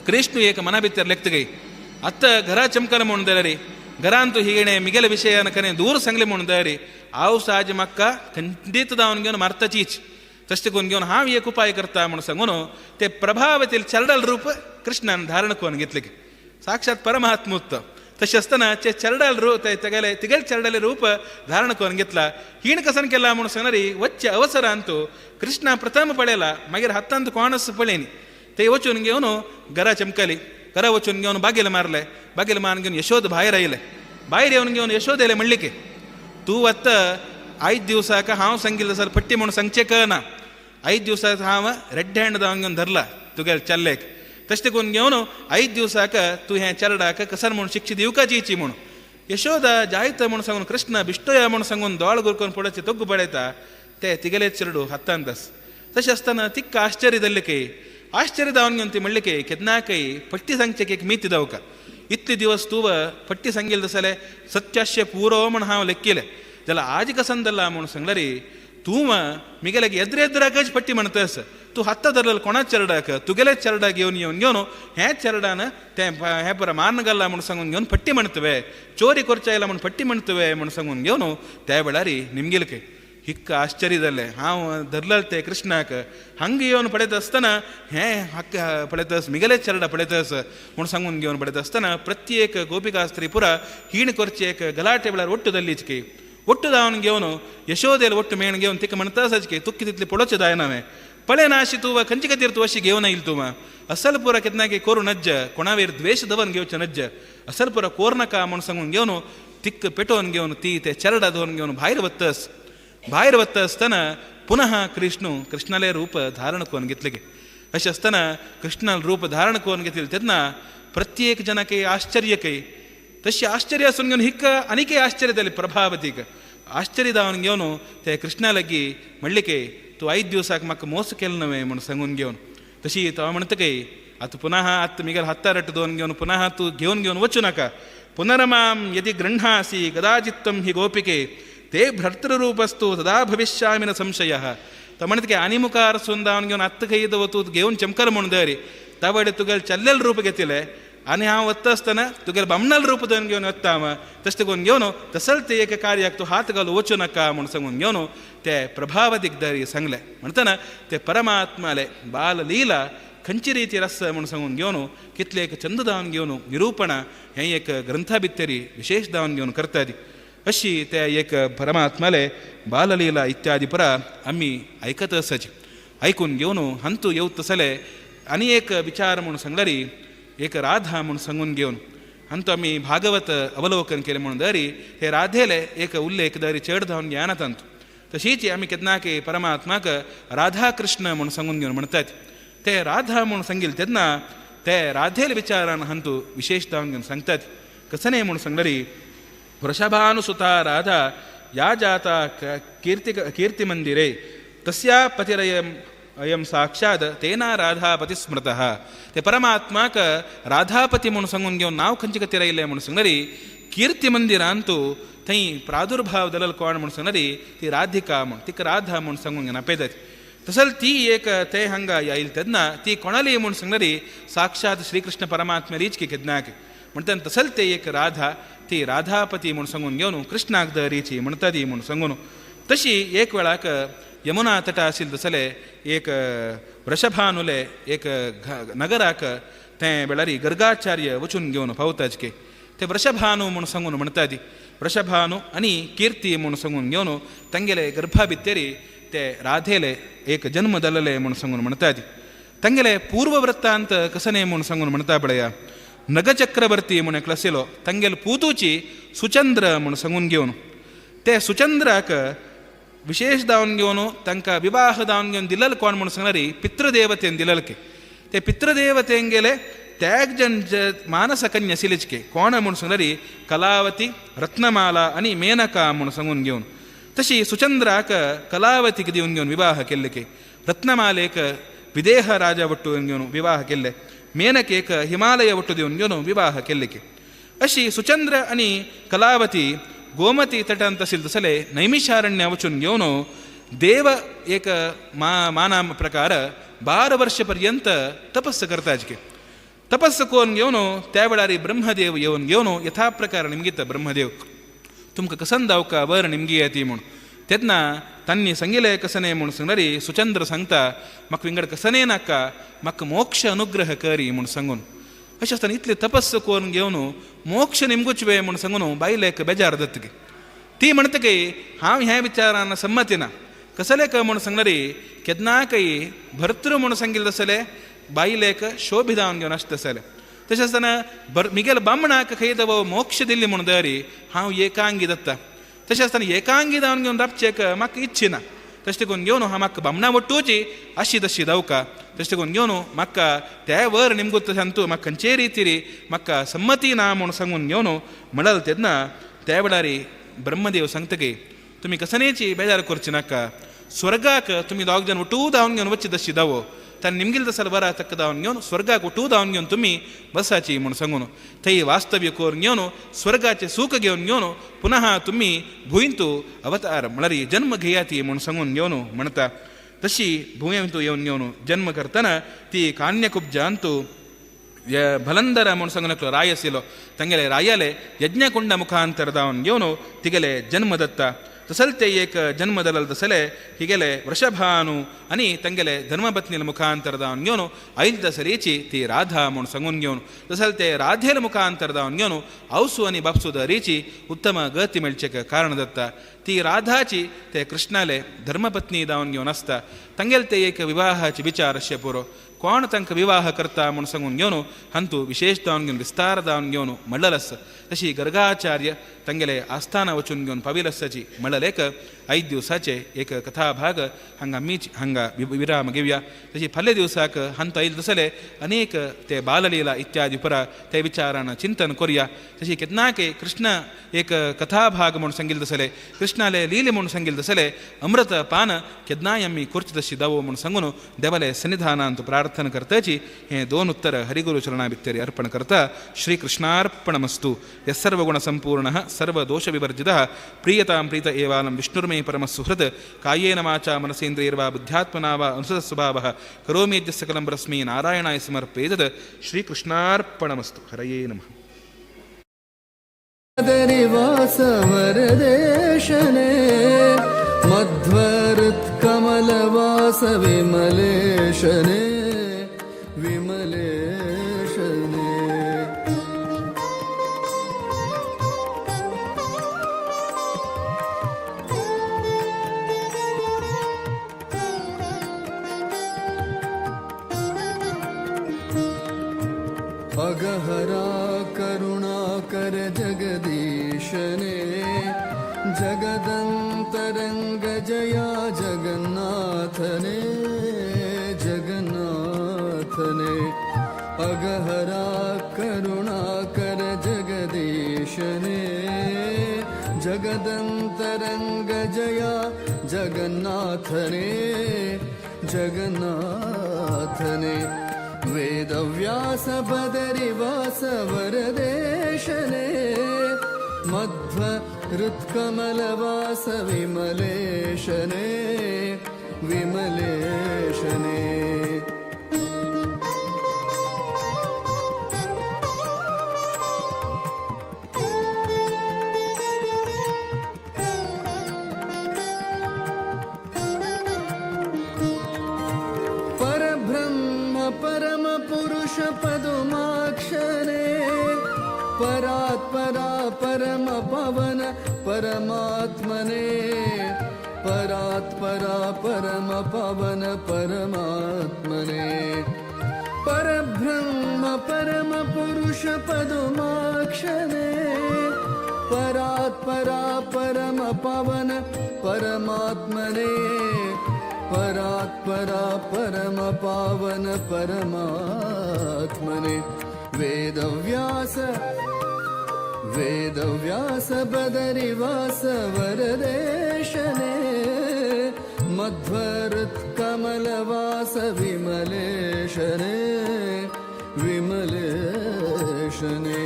कृष्ण एक मना भितर लेखतगय आतां घरा चमकल म्हणून जाल्यार घरांत हिगेणे मिगेले विशयान कने दूर सांगले म्हणून जाल्यार हांव साज म्हाका खंडीत धांवन घेवन मारताचीच. तशें करून घेवन हांव एक उपाय करता म्हणून सांगून ते प्रभावतील चरडल रूप कृष्णान धारण करून घेतले की साक्षात परमात्मुत्त. तशें आसतना ते चरडल रूप तेगेले तिगेले चरडले रूप धारण करून घेतला. हीण कसन केला म्हणून सांगणारी वच्चे अवसरांत कृष्णा प्रथम पळयला मागीर हातांत कोणच पळयनी ते वचून घेवन घरा चमकली. घरा वचून घेवन बागेल मारले बागेल मारून घेवन यशोद भायर आयले. भायर येवन घेवन यशोद येयले म्हणले की तूं वता आयज दिवसाक हांव सांगिल्लें जाल्यार पट्टी म्हणून सांगचें कळना. ಐದು ದಿವಸ हांव रेड हँड धांवन घेवन धरला तुगेले चल्लेक. तशें करून घेवन ಐದು दिवसाक तूं हें चेरडाक कसन म्हूण शिक्षा दिवकाची म्हूण. यशोदा जायत म्हूण सांगून कृष्ण बिश्टोया म्हूण सांगून दोळ गुरकून पळोवचे तोग्गु पळयता ते तिगेले चेरडू हातांत आस. तशें आसतना तिका आश्चर्य जाल्लें की आश्चर्य धांवन घेवन ती म्हणलें की केन्नाकय पट्टी सांगचें की एक मिती दावका इतले दिवस तूं पट्टी सांगिल्लें जाल्यार सत्याशे पुरो म्हूण हांव लेखिलें जाल्यार आज कसन जालां म्हूण सांगल्यार तूं मिगेल्याक एद्रे एद्राकच पट्टी म्हणतस तूं हाता धरलेलो कोणा चेरडाक तुगेले चेरडाक घेवन येवन घेवन हें चेरडान तें हें बरें मारून घाला म्हूण सांगून घेवन पट्टी म्हणतवे चोरी करचे आयला म्हूण पट्टी म्हणतवे म्हूण सांगून घेवन त्या वेळार निमगेलके हिक्क आश्चर्य जालें. हांव धरलें ते कृष्णाक हांगा येवन पळयता आसतना हें हक्क पळयता मिगेले चेरडा पळयता म्हूण सांगून घेवन पळयता आसतना प्रत्येक गोपिका स्त्री पुरा हीण करचे एक गलाटे वेळार ಒಟ್ಟು दल्लीच ಒಟ್ಟು ದಾವನ್ घेवन यशोदेल ಒಟ್ಟು ಮೇण घेवन तिका म्हणटा आसाच की तुक्की तितली पळोवचें जाय नावें पळय ना अशी तूं खंयचे खातीर तूं अशी घेवन येयल तूं असल पुरा केन्ना कोरू नज्ज कोणावेर द्वेश दवर घेवचें नज्ज असल पुरा कोर नाका म्हूण सांगून घेवन तिक्क पेटोवन घेवन ती ते चेरडा दवरून घेवन भायर वतस. भायर वता आसतना पुनः कृष्णू कृष्णाले रूप धारण करून घेतले गे. अशें आसतना कृष्णाले रूप धारण करून घेतले तेन्ना प्रत्येक जनाक आश्चर्य कई तशी आश्चर्य आसून घेवन हिका आनीकय आश्चर्य जालें प्रभावतीक. आश्चर्य जावन घेवन ते कृष्णा लागीं म्हणलें की तूं आयज दिवसाक म्हाका मोस केलो न्हय म्हूण सांगून घेवन. तशी तो म्हणटा की आतां पुनः आतां मिगेल हत्तारट्ट दोन घेवन पुनः तूं घेवन घेवन वचूं नाका. पुनर्मां यदि गृह्णासि कदाचित्तं हि गोपिके ते भर्तृरूपस्तु तदा भविष्यामि न संशयः. तो म्हणटा की आनी मुखार सून धांवन घेवन आत्तां खंय तूं घेवन चमकल म्हूण दरी तावडे तुगेले चल्लेले रूप घेतिलें आनी हांव वता आसतना तुगेले बामणाल रूप दोन घेवन वता हांव तशें करून घेवन तसल ते एका कार्याक तूं हात घालून वचूं नाका म्हूण सांगून घेवन ते प्रभावतीक दरी सांगलें. म्हणटना ते परमात्माले बाललीला खंयची रितीर आसा म्हूण सांगून घेवन कितले एक चंद दावन घेवन निरूपण हें एक ग्रंथा भितरी विशेष दावन घेवन करतात. अशी ते एक परमात्माले बाललीला इत्यादी परा आमी आयकत आसाची. आयकून घेवन हांतू येवत तसले आनी एक विचार म्हूण सांगल्यारी एक राधा म्हूण सांगून घेवन हांतू आमी भागवत अवलोकन केलें म्हणून दरी हे राधेले एक उल्लेख दरी चड धांवन ज्ञानात तांतू. तशीच आमी केन्नाकी परमात्माक राधा कृष्ण म्हूण सांगून घेवन म्हणटात. ते राधा म्हूण सांगिल तेन्ना ते राधेल विचारान हांतू विशेष धांवन घेवन सांगतात. कसने म्हूण सांगल्यारी वृषभानुसुता राधा या जाता कीर्ति कीर्तिमंदिरे तस्या पतिरयम अयं साक्षात तेना राधापती स्मृतः. ते परमात्माक राधापती म्हूण सांगून घेवन नांव खंयचे खातीर आयलें म्हूण सांगल्यारी कीर्ती मंदिरांतू थंय प्रादुर्भाव दलल कोण म्हूण सांगल्यारी ती राधिका म्हूण तिका राधा म्हूण सांगून घेवन आपयतात. तसल ती एक ते हांगा आयल तेन्ना ती कोणाली म्हूण सांगल्यारी साक्षात श्रीकृष्ण परमात्म्यालीच की केन्नाक म्हणटा तसल ते एक राधा ती राधापती म्हूण सांगून घेवन कृष्णाक दरीची म्हणटा ती म्हूण सांगून. तशी एक वेळाक यमुना तटा आशिल्ले तसले एक वृषभानुले एक नगराक ते वेळारी गर्गाचार्य वचून घेवन पावताचके ते वृषभानु म्हूण सांगून म्हणटा ती वृषभानु आनी कीर्ती म्हूण सांगून घेवन तांगेले गर्भा भितरी ते राधेले एक जन्म दलले म्हूण सांगून म्हणटा ती. तांगेले पूर्ववृत्तांत कसने म्हूण सांगून म्हणटा पळया नगचक्रवर्ती म्हूण एकलो आशिल्लो तांगेले पुतूची सुचंद्र म्हूण सांगून घेवन ते सुचंद्राक विशेष दावन घेवन तांकां विवाह दावन घेवन दिलल कोण म्हूण सांगल्यारी पितृदेवतेन दिललके ते पितृदेवतेंगेले त्याग जन मानसकन्या आशिल्लीचके कोण म्हूण सांगल्यारी कलावती रत्नमाला आनी मेनका म्हूण सांगून घेवन. तशी सुचंद्राक कलावतीक दिवन घेवन विवाह केल्ले रत्नमालेक विदेह राजा ಒಟ್ಟು घेवन विवाह केल्ले मेनकेक हिमालय ಒಟ್ಟು दिवन घेवन विवाह केल्ले. अशी सुचंद्र आनी कलावती गोमती तटांत आशिल्ले तसले नैमिषारण्य वचून घेवन देव एक माना प्रकार 12 वर्ष पर्यंत तपस्स करताचके. तपस्स करून घेवन त्या वेळार ब्रह्मदेव येवन घेवन यथा प्रकार निमगीत ब्रह्मदेव तुमकां कसन दावका वर निमगी येती म्हूण तेन्ना तांणी सांगिलें कसने म्हूण सांगल्यारी सुचंद्र सांगता म्हाका विंगड कसने नाका म्हाका मोक्ष अनुग्रह करी म्हूण सांगून. अशें आसतना इतले तपस्स करून घेवन मोक्ष निमगूच वे म्हूण सांगून बायलेक बेजार जातकी ती म्हणटा की हांव ह्या विचारान संमती ना. कसले क म्हूण सांगल्यारी केन्नाकय भर्तृ म्हूण सांगिल्लें तसलें बायलेक शोभिदावन घेवन आसता तसलें. तशें आसतना मिगेल बामणाक खंय दवो मोक्ष दिल्ली म्हूण दरी हांव एकांगी दत्ता. तशें आसतना एकांगी धांवन घेवन राबचेक म्हाका इच्छिना. तशें करून घेवन हांव म्हाका बामणा वट्टूची अशी तशी धांवका तशें करून घेवन म्हाका ते वर निमगूत सांगतू म्हाका खंयचे रितीरी म्हाका संमती ना म्हूण सांगून घेवन म्हणल तेन्ना त्या वेळार ब्रह्मदेव सांगता की तुमी कसनेची बेजार करची नाका. स्वर्गाक तुमी दोग जाण वटू धांवन घेवन वच्ची तशी धांवो ताणें निमगील तसल बरा तक्क धांवन घेवन स्वर्गाक वटू धांवन घेवन तुमी बसाची म्हूण सांगून थंय वास्तव्य करून घेवन स्वर्गाचें सूख घेवन घेवन पुनः तुमी भुंयंतू अवतार म्हळ्यार जन्म घेयाती म्हूण सांगून घेवन म्हणटा. तशी भुंयंतू येवन घेवन जन्म करतना ती कान्यकुब्जांतू भलंदर म्हूण सांगून एकलो राय आशिल्लो तांगेले रायाले यज्ञकुंड मुखांतर धांवन घेवन तिगेले जन्म दत्ता. तसल ते एक जन्म दलल तसले हिगेले वृषभानु आनी तांगेले धर्मपत्नील मुखांतर धांवन घेवन आयल तसलीची ती राधा म्हूण सांगून घेवन तसल ते राधेल मुखांतर धांवन घेवन आवसू आनी बापसू दरीची उत्तम गती मेळचेक कारण दत्ता. ती राधाची ते कृष्णाले धर्मपत्नी धांवन घेवन आसता. तांगेले ते एक विवाहाची विचार अशे पुरो कोण तांकां विवाह करता म्हूण सांगून घेवन हांतू विशेश जावन घेवन विस्तार जावन घेवन म्हणलें आसा. तशी गर्गाचार्य तांगेले आस्थाना वचून घेवन पाविल आसाची म्हणलें एक आयज दिवसाचे एक कथाभाग हांगा मीच हांगा विराम घेवया. तशी फाल्यां दिवसाक हांतू आयले तसले अनेक ते बाललीला इत्यादी परा ते विचारान चिंतन करुया. तशी केन्नाके कृष्ण एक कथाभाग म्हूण सांगिल्लें तसले कृष्णाले लीले म्हूण सांगिल्लें तसले अमृत पान केन्नाय आमी करचे तशी दावो म्हूण सांगून देवाले सन्निधानांत प्रार्थना करताची हे दोन उत्तर हरिगुरु चरणा भितरी अर्पण करता. श्रीकृष्णार्पणमस्तु. यस्सर्वगुण संपूर्ण सर्वदोष विवर्जितः प्रीयतां प्रीत एवालं विष्णुर्मे परमसुहृत् कायेन वाचा मनसेन्द्रियैर्वा बुद्ध्यात्मना वा अनुसृतस्वभावः करोमि यद्य सकलं परस्मै नारायणाय समर्पयेतत्. श्रीकृष्णार्पणमस्तु. हरये नमः. बदरिवासवरदेशने मध्वहृत्कमलवास विमलेशने विमलेशने. अगहरा करुणाकर जगदीशने जगदन्तरङ्ग जया जगन्नाथने जगन्नाथने. अगहरा करुणाकर जगदीशने जगदन्तरङ्ग जया जगन्नाथने जगन्नाथने. वेदव्यास बदरिवास वरदेशने मध्व हृत्कमलवास विमलेशने विमलेशने. परब्रह्म परमपुरुष पदुमाक्षरे परात्परा परम पवन परमात्मने परात्परा परम पवन परमात्मने. परब्रह्म परमपुरुष पदुमाक्षरे परात्परा परम पवन परमात्मने परात्परा परम पावन परमात्मने. वेदव्यास वेदव्यास बदरिवास वरदेशने मध्वहृत्कमलवास विमलेशने विमलेशने.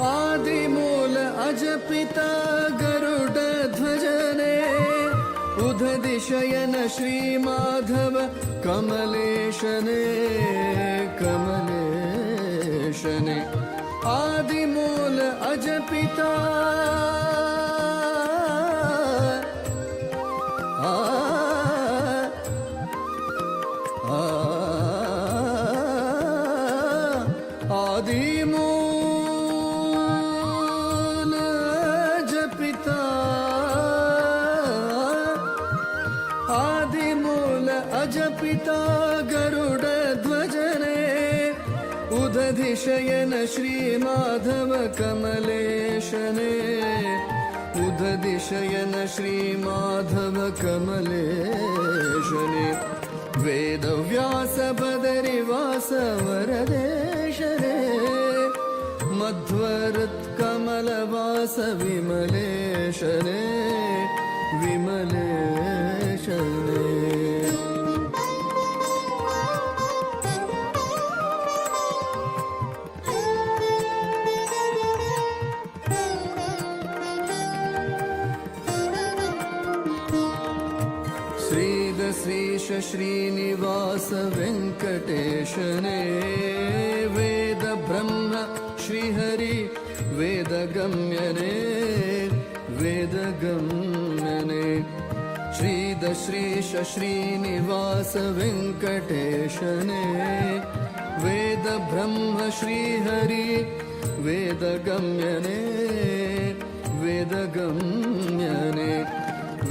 आदिमूल अजपिता गरुड ध्वजने उदधिशयन श्री माधव कमलेशने कमलेशने. आदिमूल अजपिता आ आदिमूल अजपिता आदिमूल अजपिता गरुड ध्वजने उदधिशयन श्री माधव कमलेशने उदधिशयन श्री माधव कमलेशने. वेदव्यास बदरिवास वरदेशने मध्वहृत्कमलवास विमलेशने विमलेशने. श्रीदश्रीश श्रीनिवास वेङ्कटेशने वेद ब्रह्म श्रीहरि वेदगम्यने वेदगम्यने. श्रीदश्रीश श्रीनिवास वेङ्कटेशने वेद ब्रह्म श्रीहरि वेदगम्यने वेदगम्यने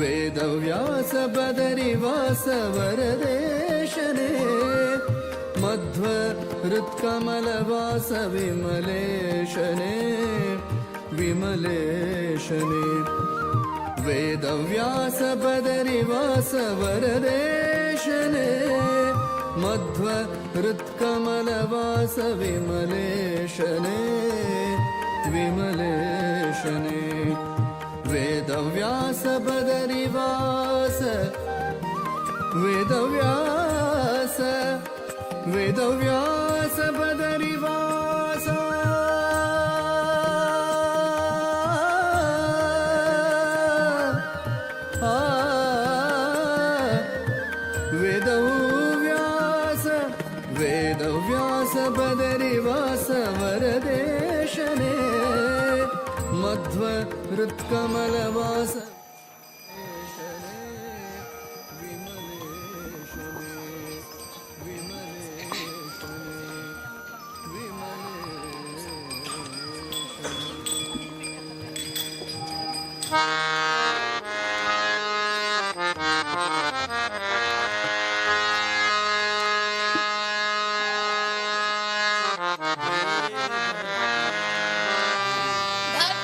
वेदव्यास बदरिवास वरदेशने मध्व हृत्कमलवास विमलेशने विमलेशने वेदव्यास बदरिवास वरदेशने मध्व हृत्कमलवास विमलेशने विमलेशने वेदव्यास बदरिवास वेदव्यास वेदव्यास बदरिवास आ वेदव्यास वेदव्यास बदरिवास वरदेशने मध्व हृत्कमलवास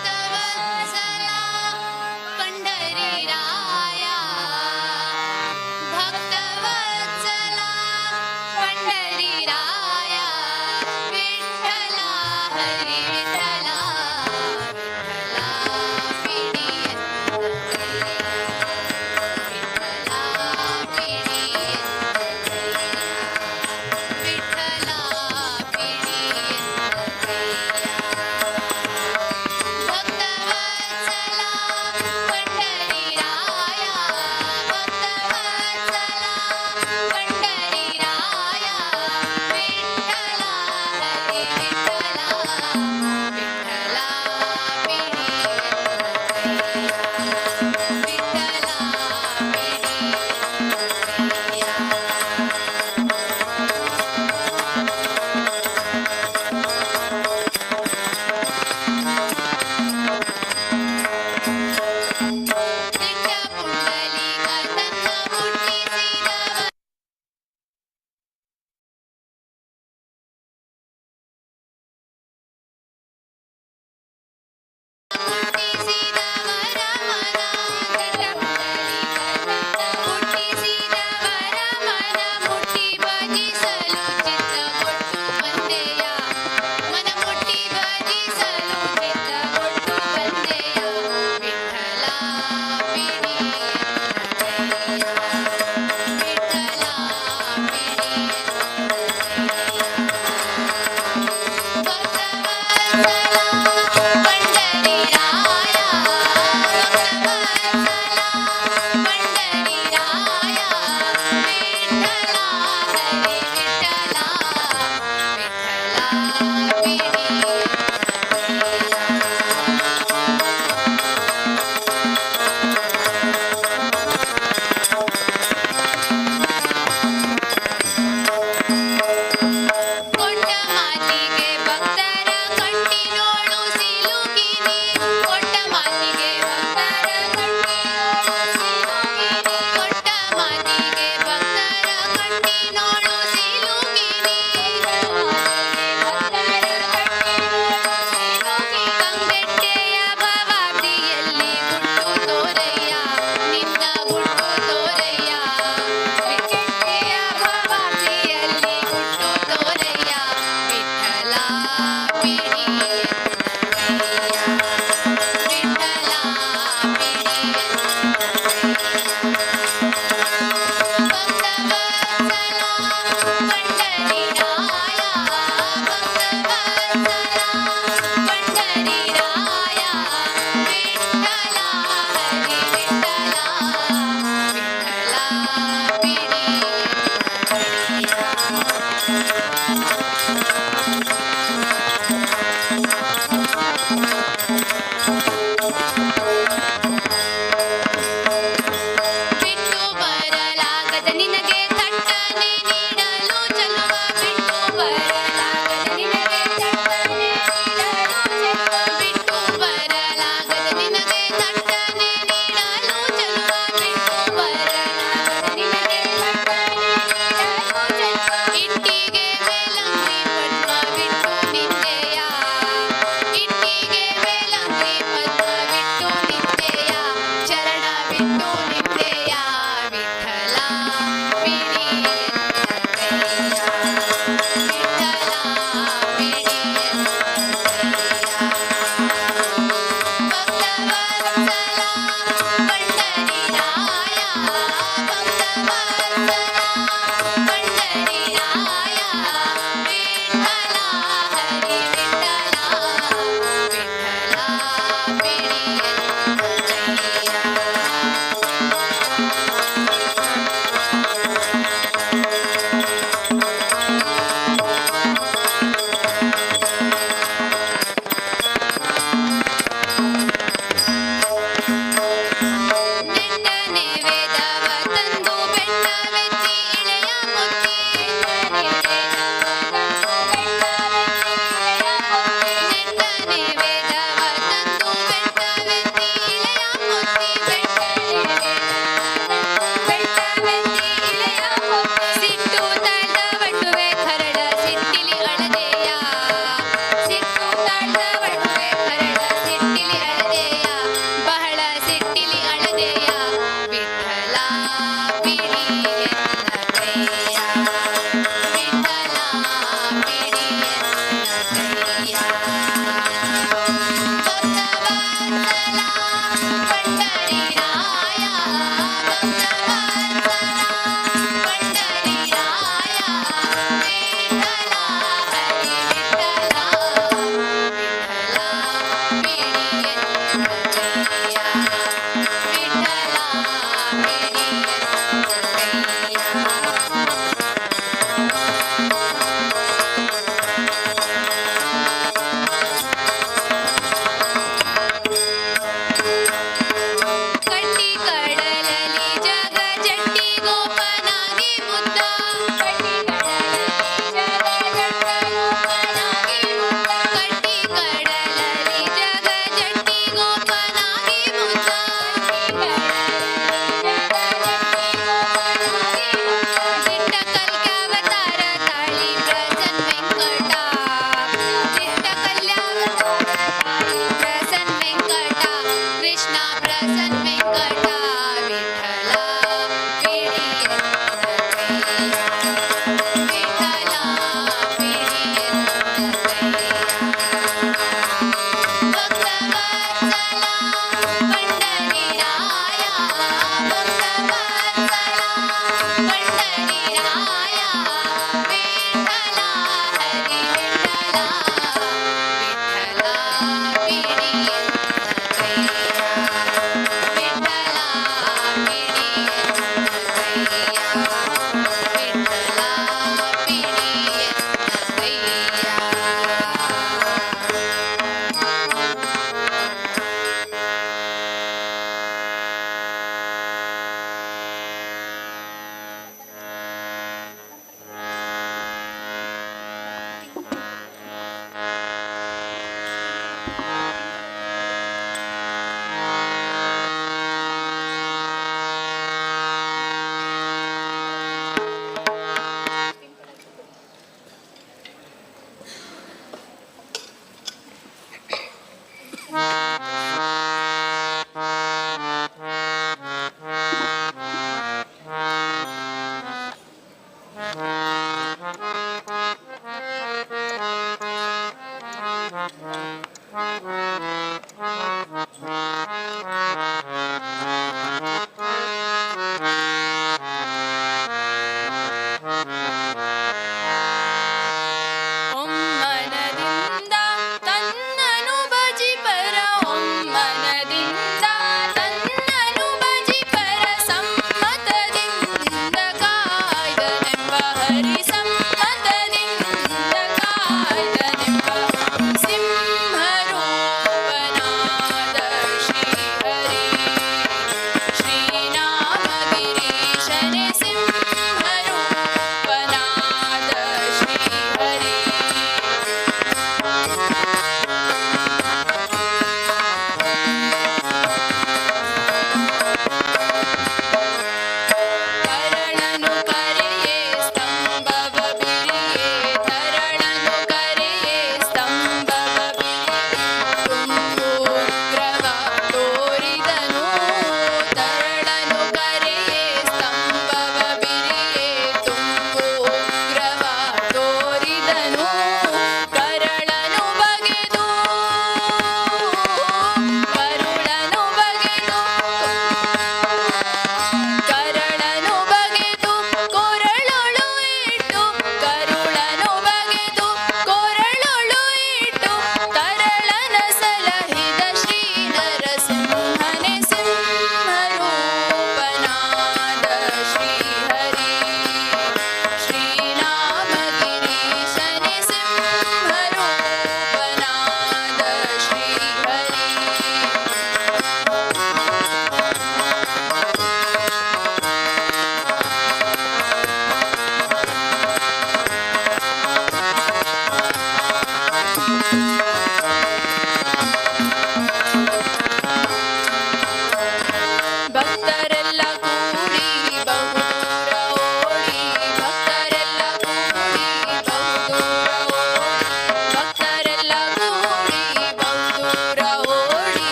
भक्तवत्सला पंढरीराया, भक्तवत्सला पंढरीराया, विठ्ठला हरी विठ्ठला, विठ्ठला पिढी.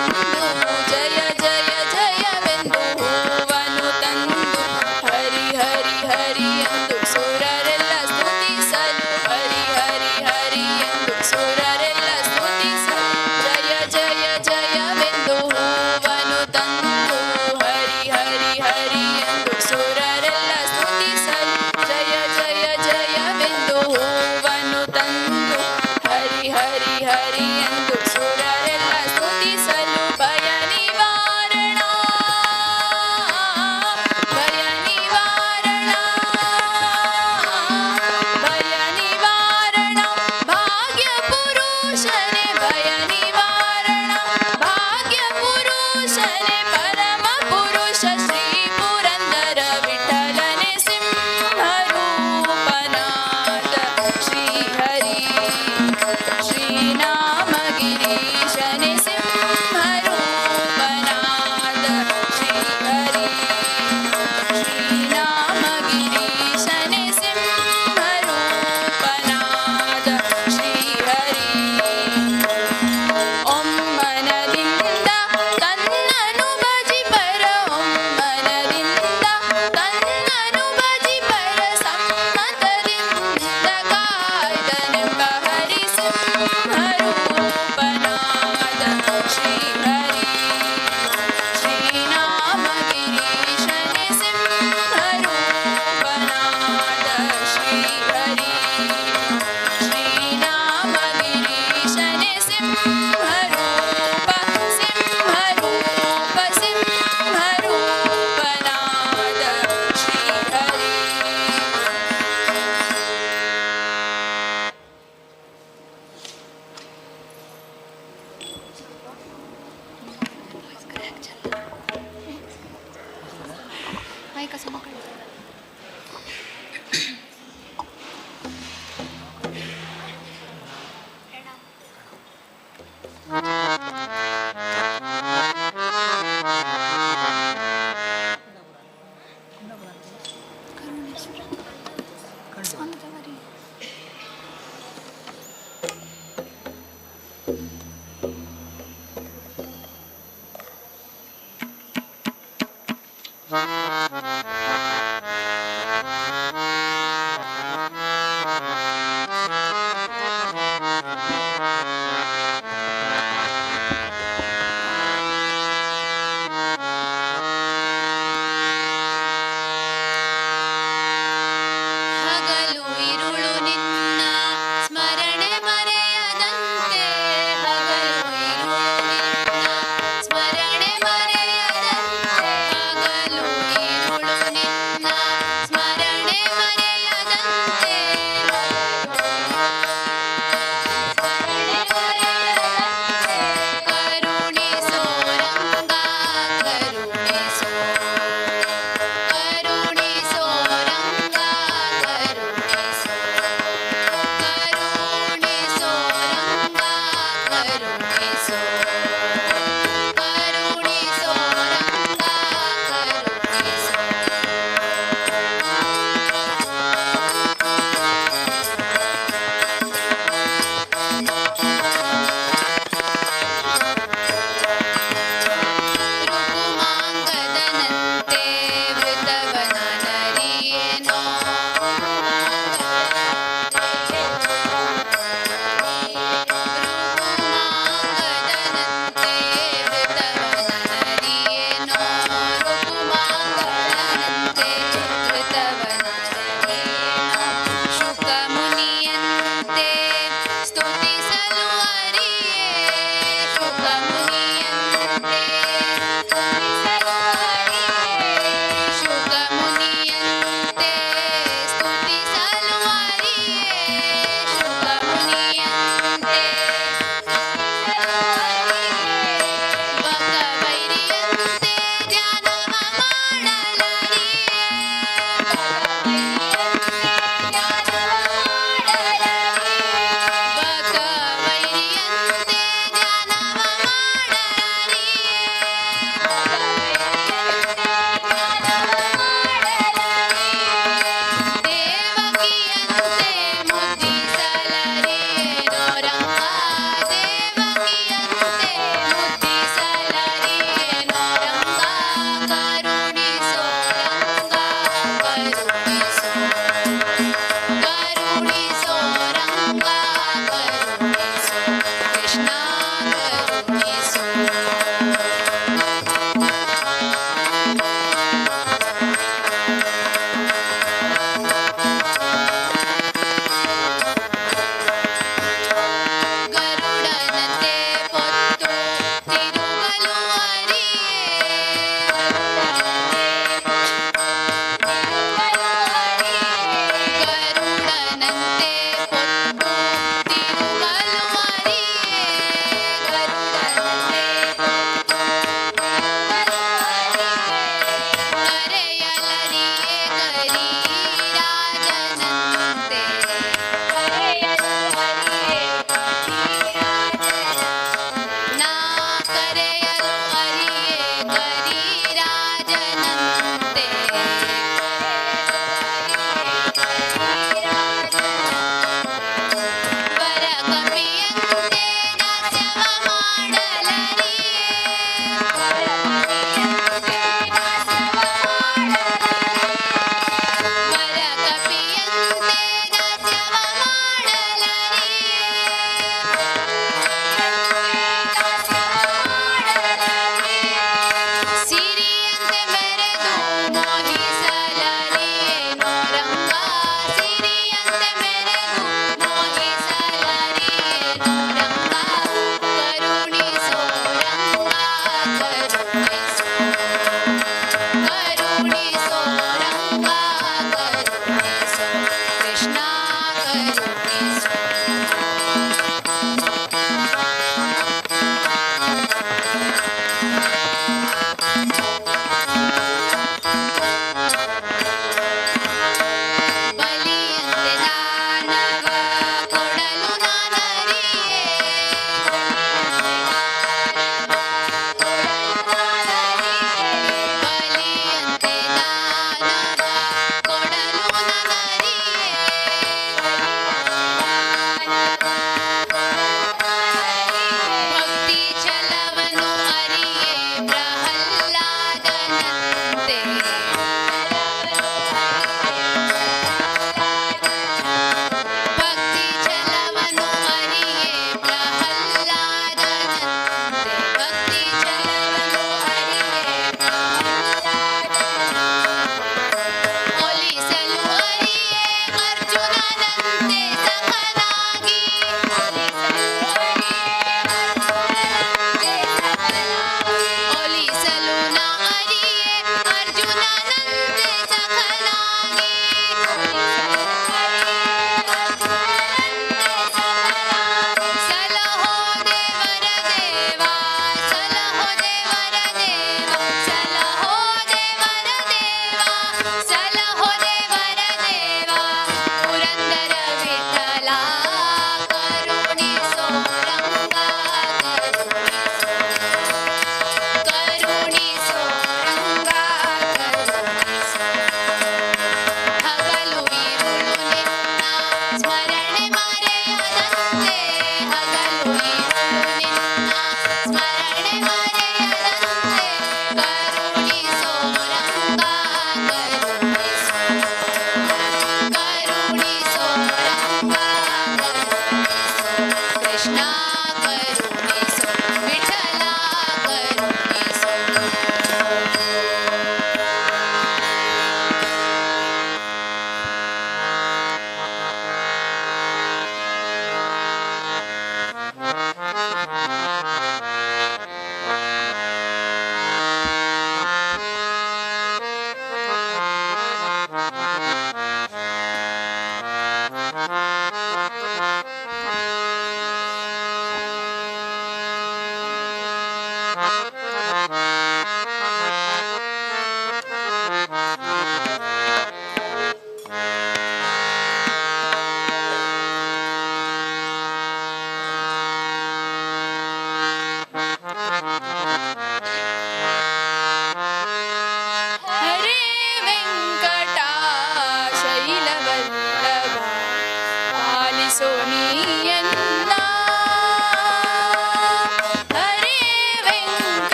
ತಂದು ಜಯ ಜಯ ಜಯವೆಂದು ಹೂವನು ತಂದು ಹರಿ ಹರಿ ಹರಿ ಎಂದು ಸುರರೆಲ್ಲ ಸ್ತುತಿಸಲು ಹರಿ ಹರಿ ಹರಿ ಎಂದು ಸುರರೆಲ್ಲ ಸ್ತುತಿಸಲು ಜಯ ಜಯ ಜಯವೆಂದು ಹೂವನು ತಂದು ಹರಿ ಹರಿ ಹರಿ ಎಂದು ಸುರರೆಲ್ಲ ಸ್ತುತಿಸಲು ಜಯ ಜಯ ಜಯವೆಂದು ಹೂವನು ತಂದು ಹರಿ ಹರಿ ಹರಿ ಎಂದು ಸುರರೆಲ್ಲ ಸ್ತುತಿಸಲು ಭಯ ನಿವಾರಣ ಭಯ ನಿವಾರಣ ಭಯ ನಿವಾರಣ ಭಾಗ್ಯ ಪುರುಷನೇ ಭಯ ನಿವಾರಣ ಭಾಗ್ಯ ಪುರುಷನೇ ಪರಮ ಪುರುಷ ಶ್ರೀ ಪುರಂದರ ವಿಠಲನೆ ಸಿಂಹರೂಪನಾದ ಶ್ರೀ ಹರಿ ಶ್ರೀನಾಮಗಿರೀಶನೆ ಸಿಂಹರೂಪನಾದ ಶ್ರೀ ಹರಿ ಶ್ರೀನಾಮಗಿರೀಶನೆ ಸಿಂಹರೂಪನಾದ ಶ್ರೀ ಹರಿ ಒಮ್ಮನದಿಂದ ತನ್ನನು ಭಜಿಪರ ಒಮ್ಮನದಿಂದ ತನ್ನನು ಭಜಿಪರ ಸಮ್ಮತದಿಂದ ಕಾಯ್ದನೆಂಬ ಹರಿ ಸಿಂಹರೂಪನಾದ ಶ್ರೀ ಹರಿ ಶ್ರೀನಾಮಗಿರೀಶನೆ ಸಿಂಹರೂಪನಾದ ಶ್ರೀ ಹರಿ ಶ್ರೀನಾಮಗಿರೀಶನೆ ಸಿಂಹರೂಪ ಸಿಂಹರೂಪ ಸಿಂಹರೂಪನಾದ ಶ್ರೀ ಹರಿ. ಹಗಲು ಇರುಳು ನಿನ್ನ ಸ್ಮರಣೆ ಮರೆಯದಂತೆ ಹಗಲು ಇರುಳು ನಿನ್ನ ಸ್ಮರಣೆ ಮರೆಯದಂತೆ ಹಗಲು ಇರುಳು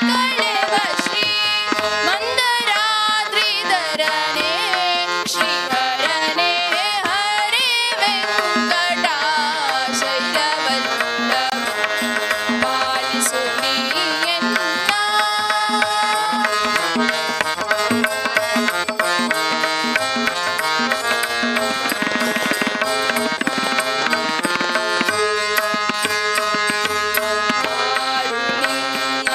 ಕಳೆವ ಶ್ರೀ ಮಂದರಾದ್ರಿಧರನೇ ಶ್ರೀಹರನೇ ಹರೇ ವೆಂಕಟಾಶೈಲವಲ್ಲಭ ಪಾಲಿಸು ನೀ ಎನ್ನ. ಯಾರು ನಿನ್ನ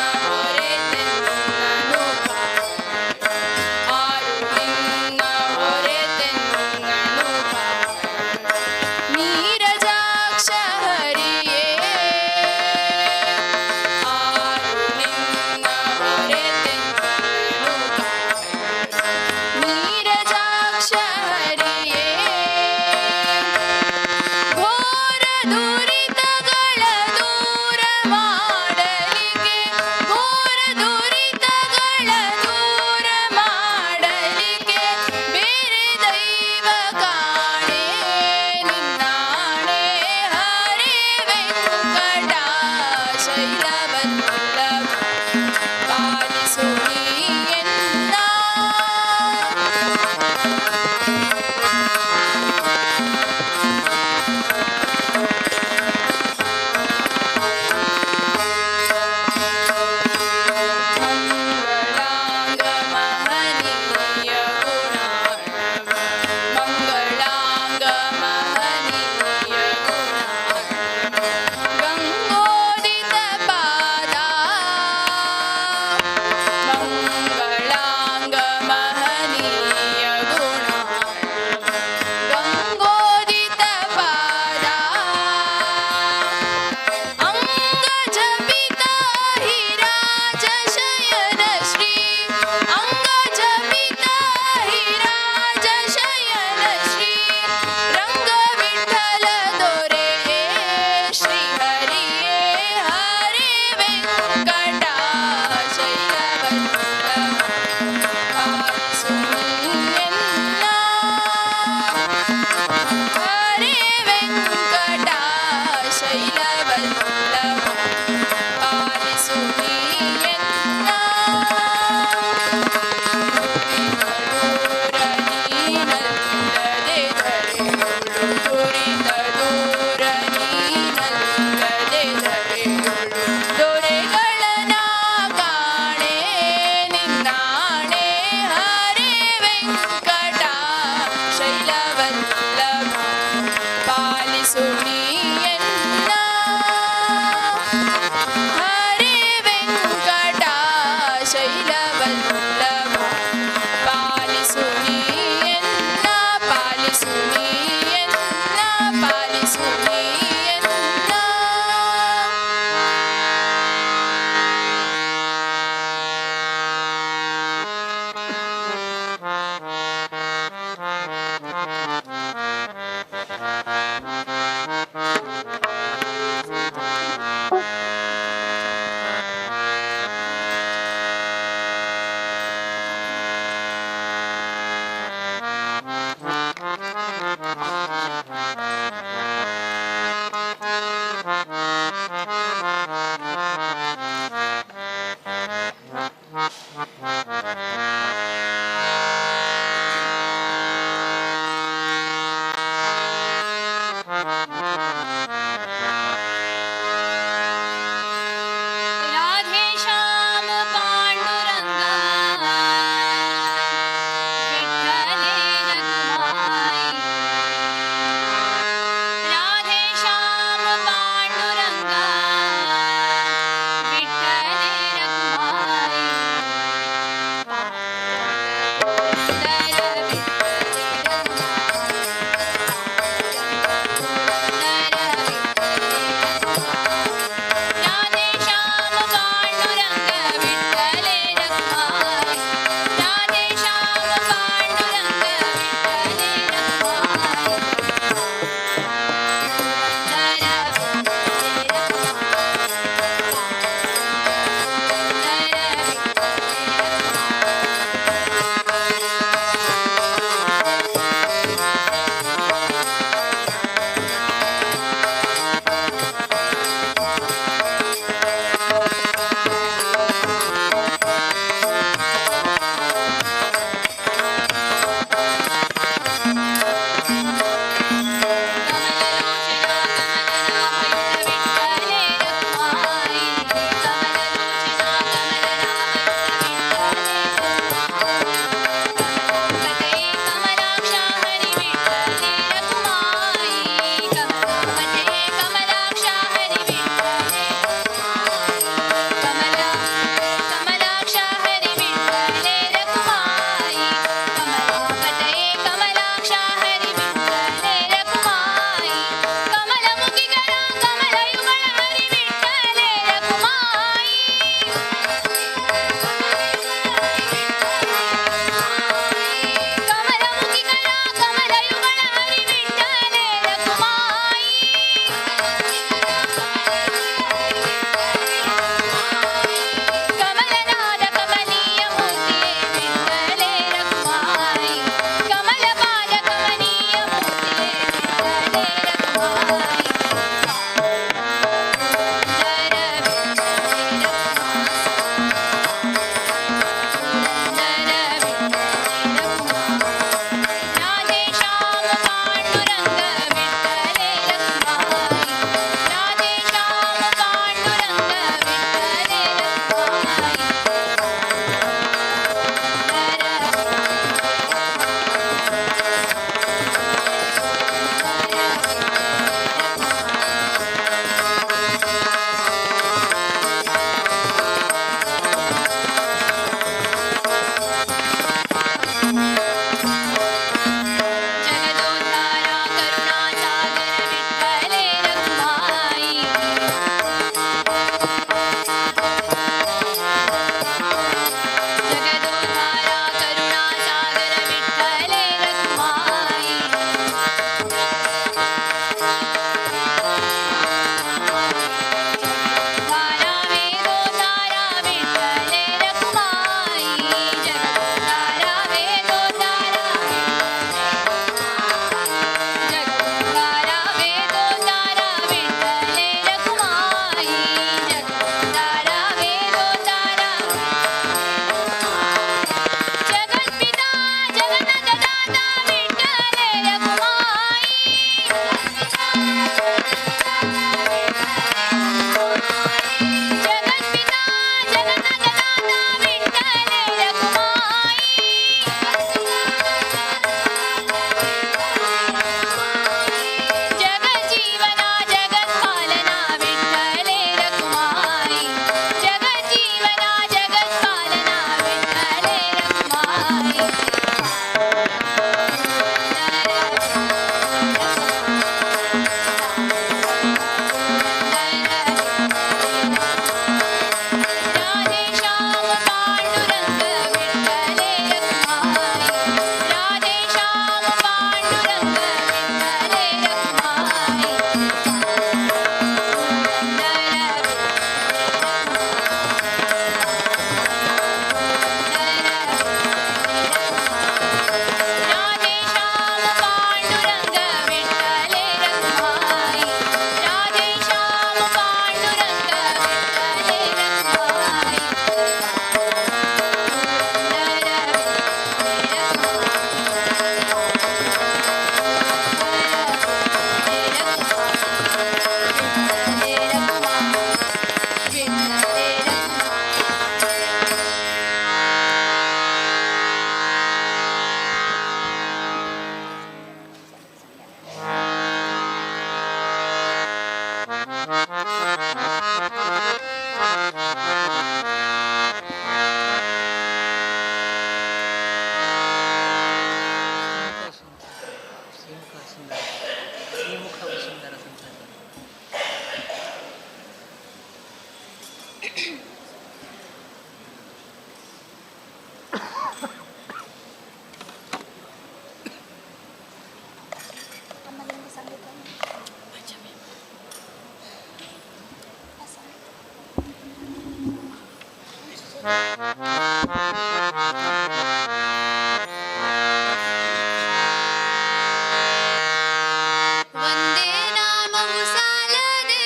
ಒಂದೇ ನಾಮವು ಸಾಲದೆ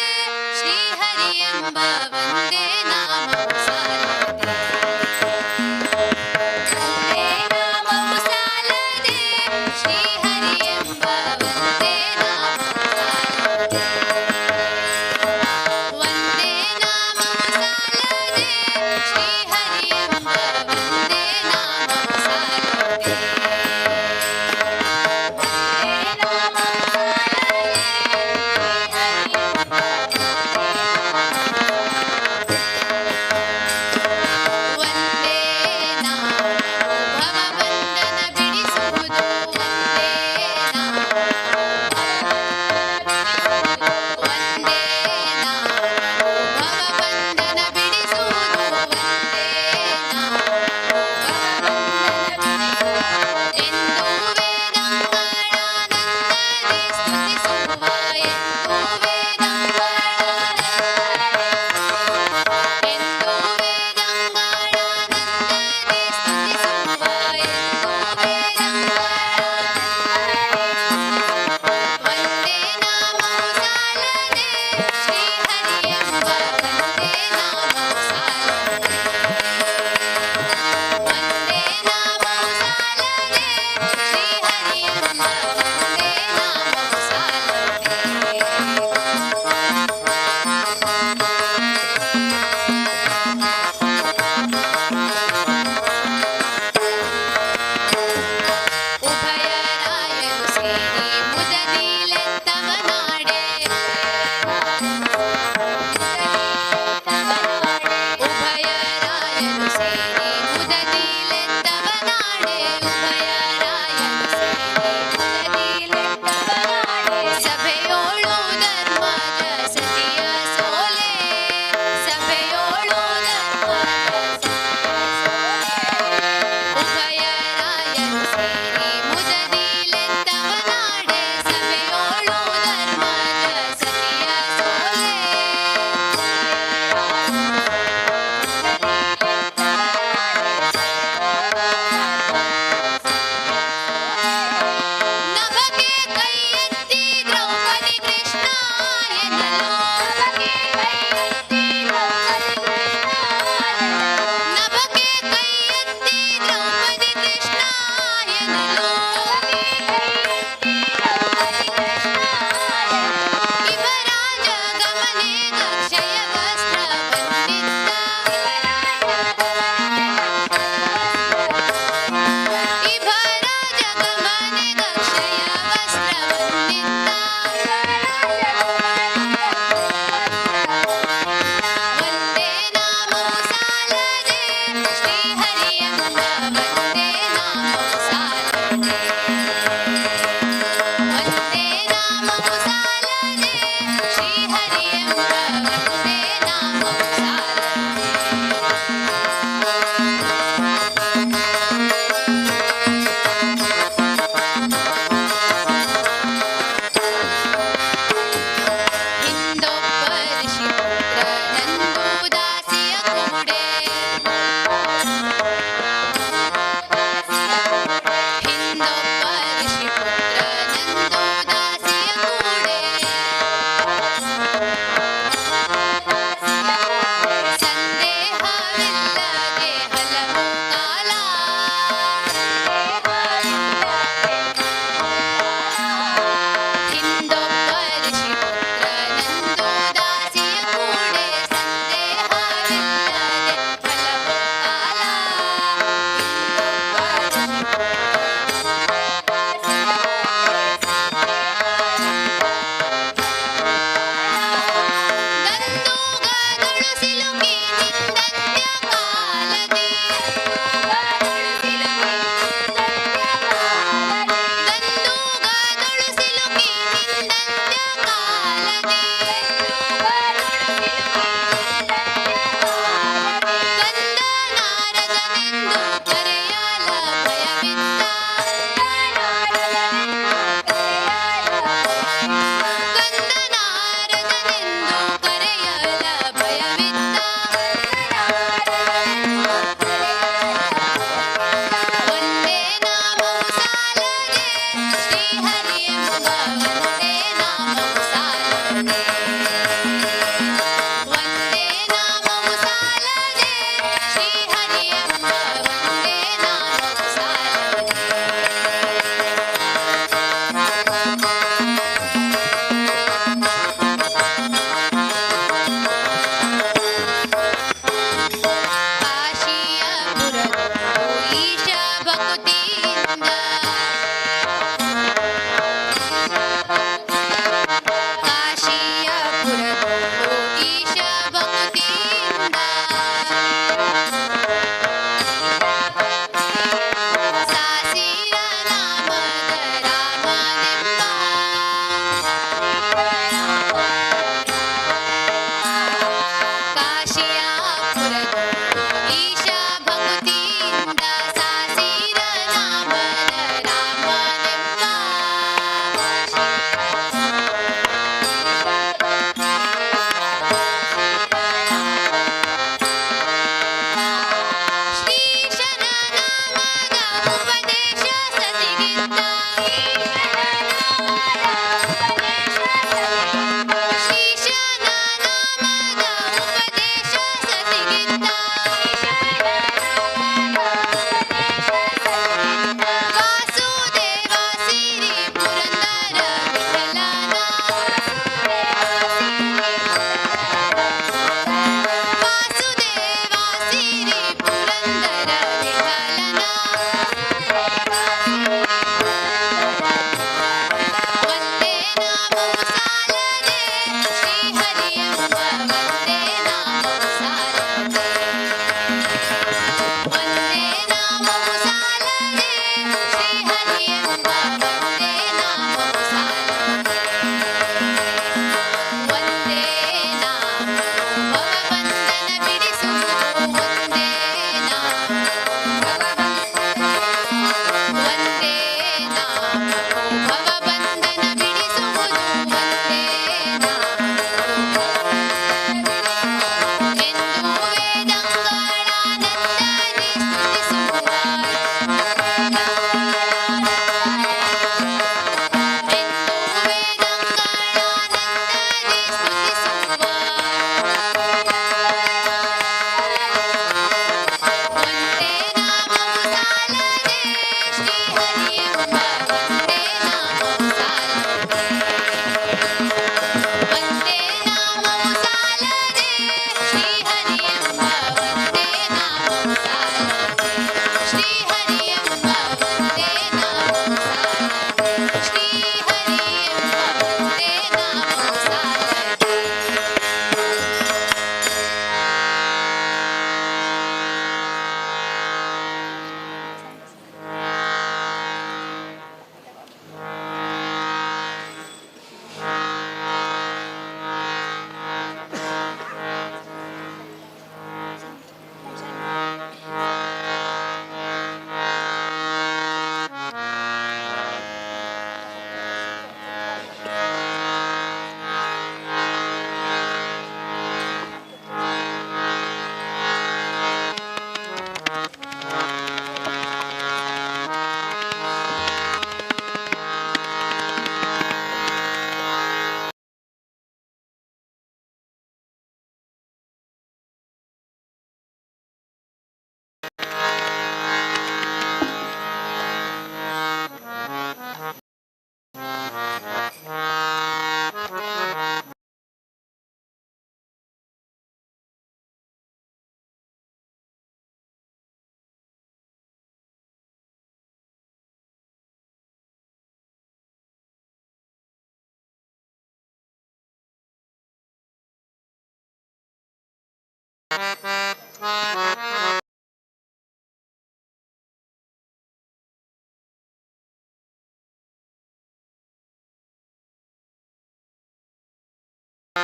ಶ್ರೀಹರಿ ಎಂಬ ಒಂದೇ ನಾಮವು ಸಾಲದೆ, ಒಂದೇ ನಾಮವು ಸಾಲದೆ ಶ್ರೀಹರಿ ಎಂಬ ಒಂದೇ ನಾಮವು ಸಾಲದೆ, ಒಂದೇ ನಾಮವು ಸಾಲದೆ ಶ್ರೀಹರಿ ಎಂಬ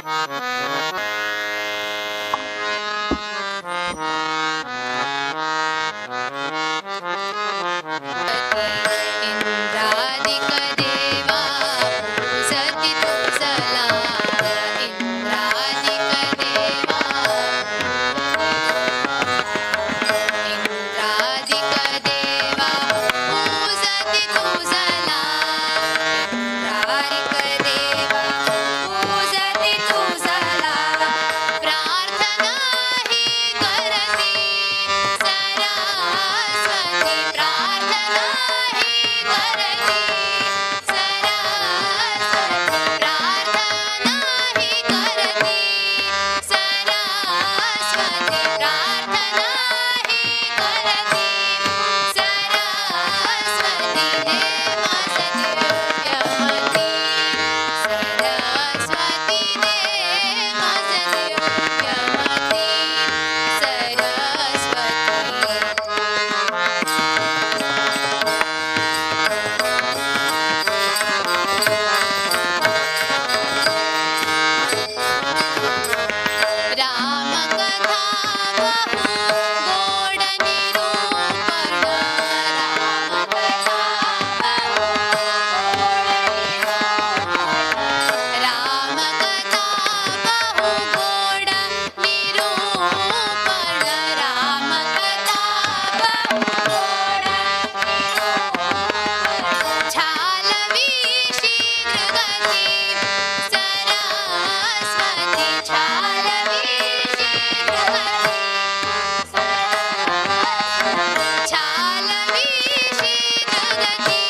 इंद्रादिक देवा पूजति तुझला, इंद्रादिक देवा, इंद्रादिक देवा पूजति तुझला, इंद्रादिक देवा पूजति तुझला, प्रार्थना ही करती सरस्वती, प्रार्थना ही करती सरस्वती, प्रार्थना ही करती सरस्वती, प्रार्थना ही करती सरस्वती, दे माझ दिव्यमती, सरस्वती दे माझ दिव्यमती, सरस्वती. रामकथा बहु गोड निरूपण, रामकथा बहु गोड निरूपण, रामकथा बहु गोड निरूपण, रामकथा बहु गोड निरूपण, छालवी शीघ्रगती सरस्वती, छालवी शीघ्रगती सरस्वती, छालवी शीघ्रगती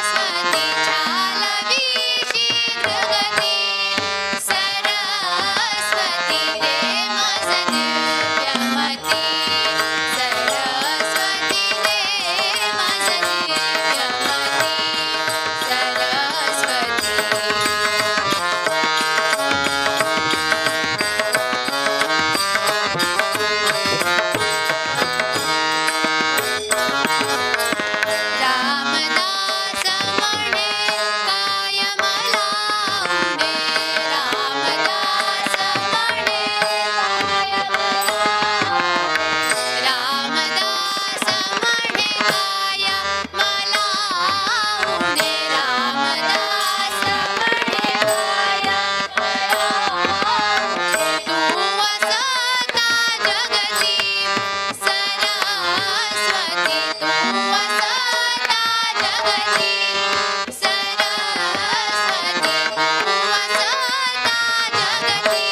सरस्वती, छालवी शीघ्रगती सरस्वती, दे माझ दिव्यमती, सरस्वती दे माझ दिव्यमती, सरस्वती. रामदास म्हणे काय मला उणे, रामदास म्हणे काय मला उणे, रामदास म्हणे काय मला उणे, रामदास म्हणे काय मला उणे, तू वसता जगती सरस्वती, तू वसता जगती सरस्वती, तू वसता जगती सरस्वती, तू वसता जगती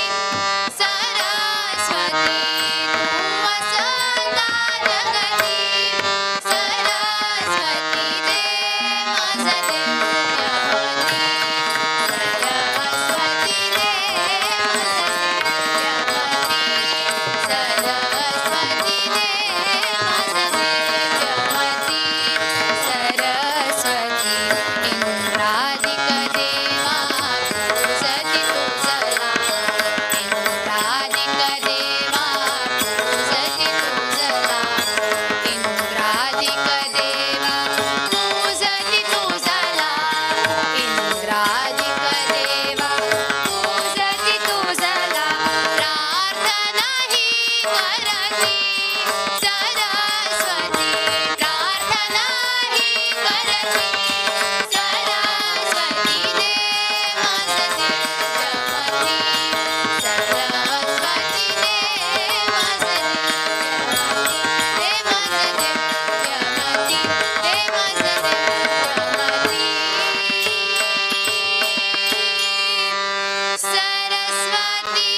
सरस्वती, दे माझ दिव्यमती, सरस्वती दे माझ दिव्यमती, सरस्वती दे माझ दिव्यमती, सरस्वती. इंद्रादिक देवा पूजति तुझला, इंद्रादिक देवा पूजति तुझला, इंद्रादिक देवा पूजति तुझला, इंद्रादिक देवा पूजति तुझला, प्रार्थना ही करती सरस्वती, प्रार्थना ही करती सरस्वती, दे माझ दिव्यमती, सरस्वती दे माझ दिव्यमती, दे माझ दिव्यमती, दे माझ दिव्यमती, सरस्वती.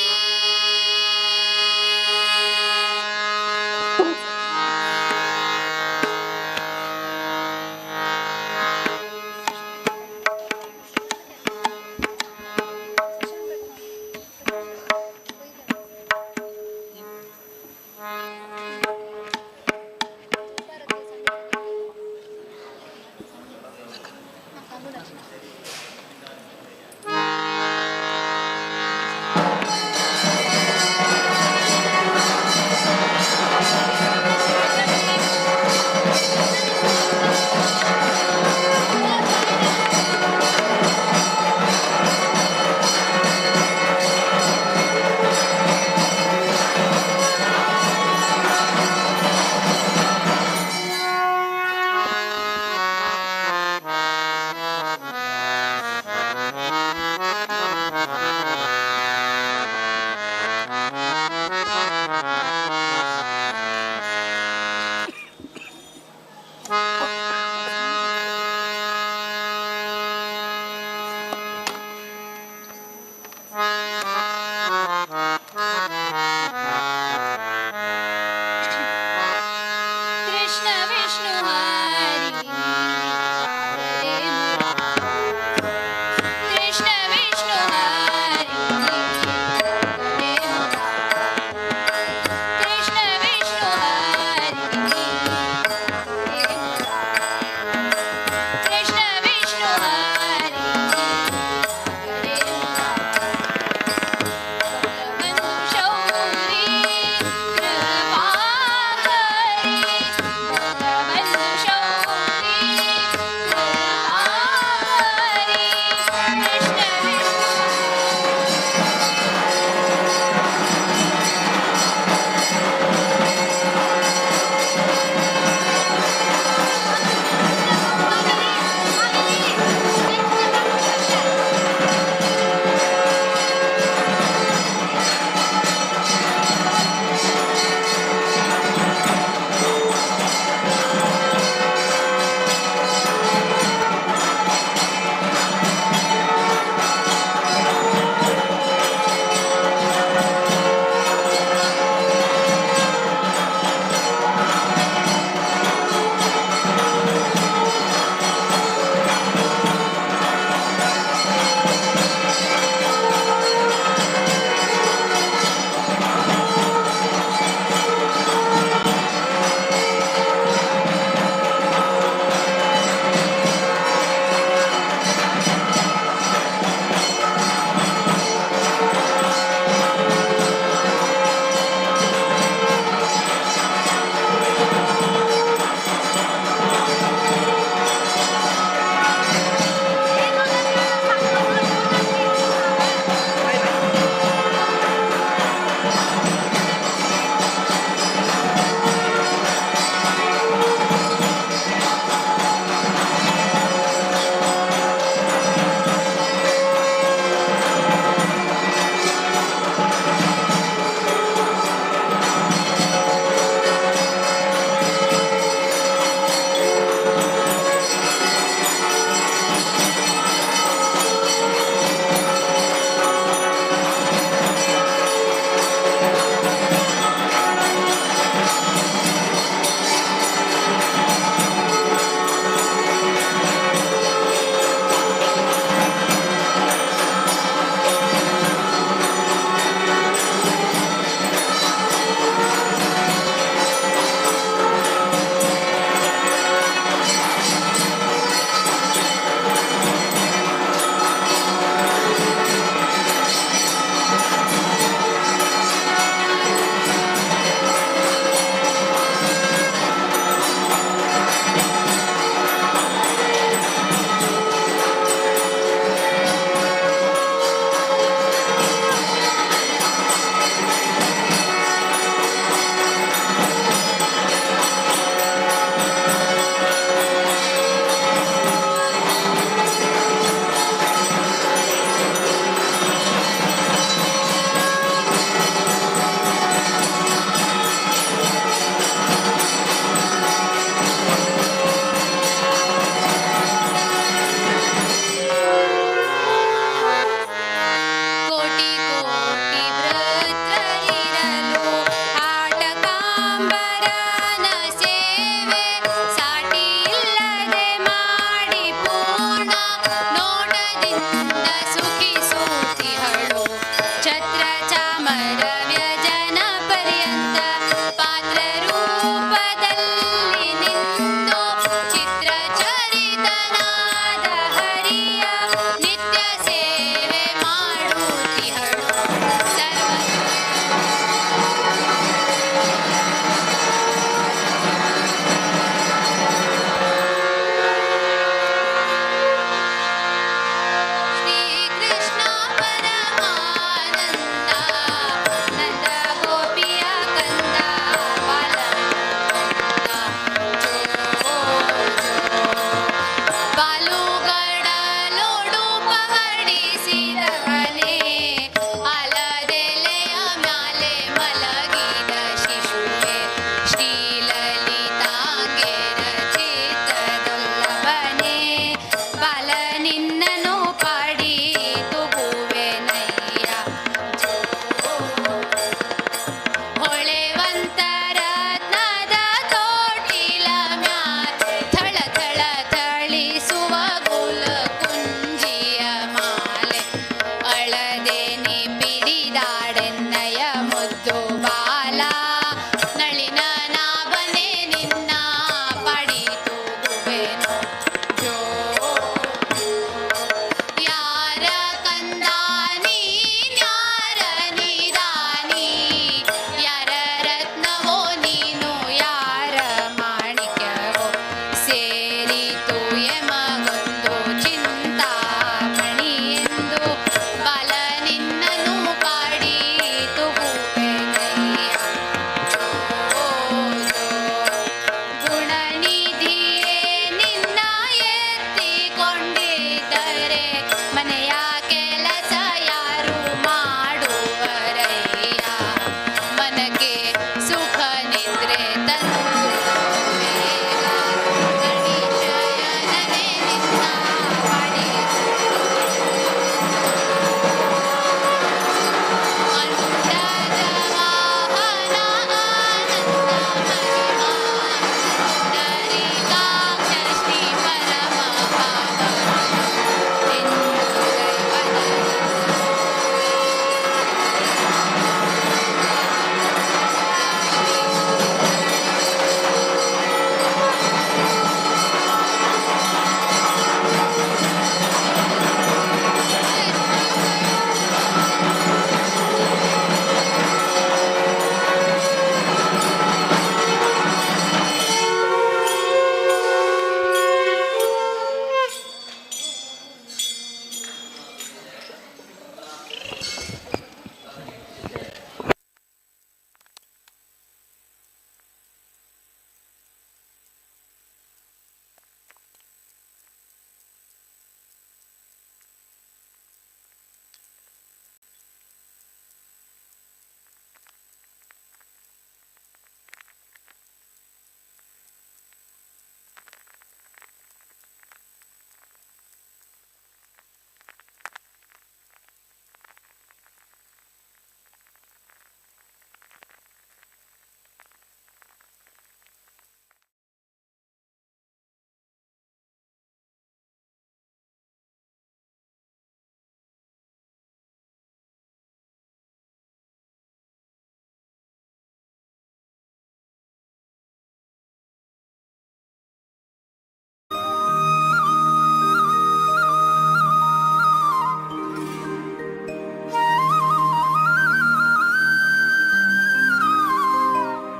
ला.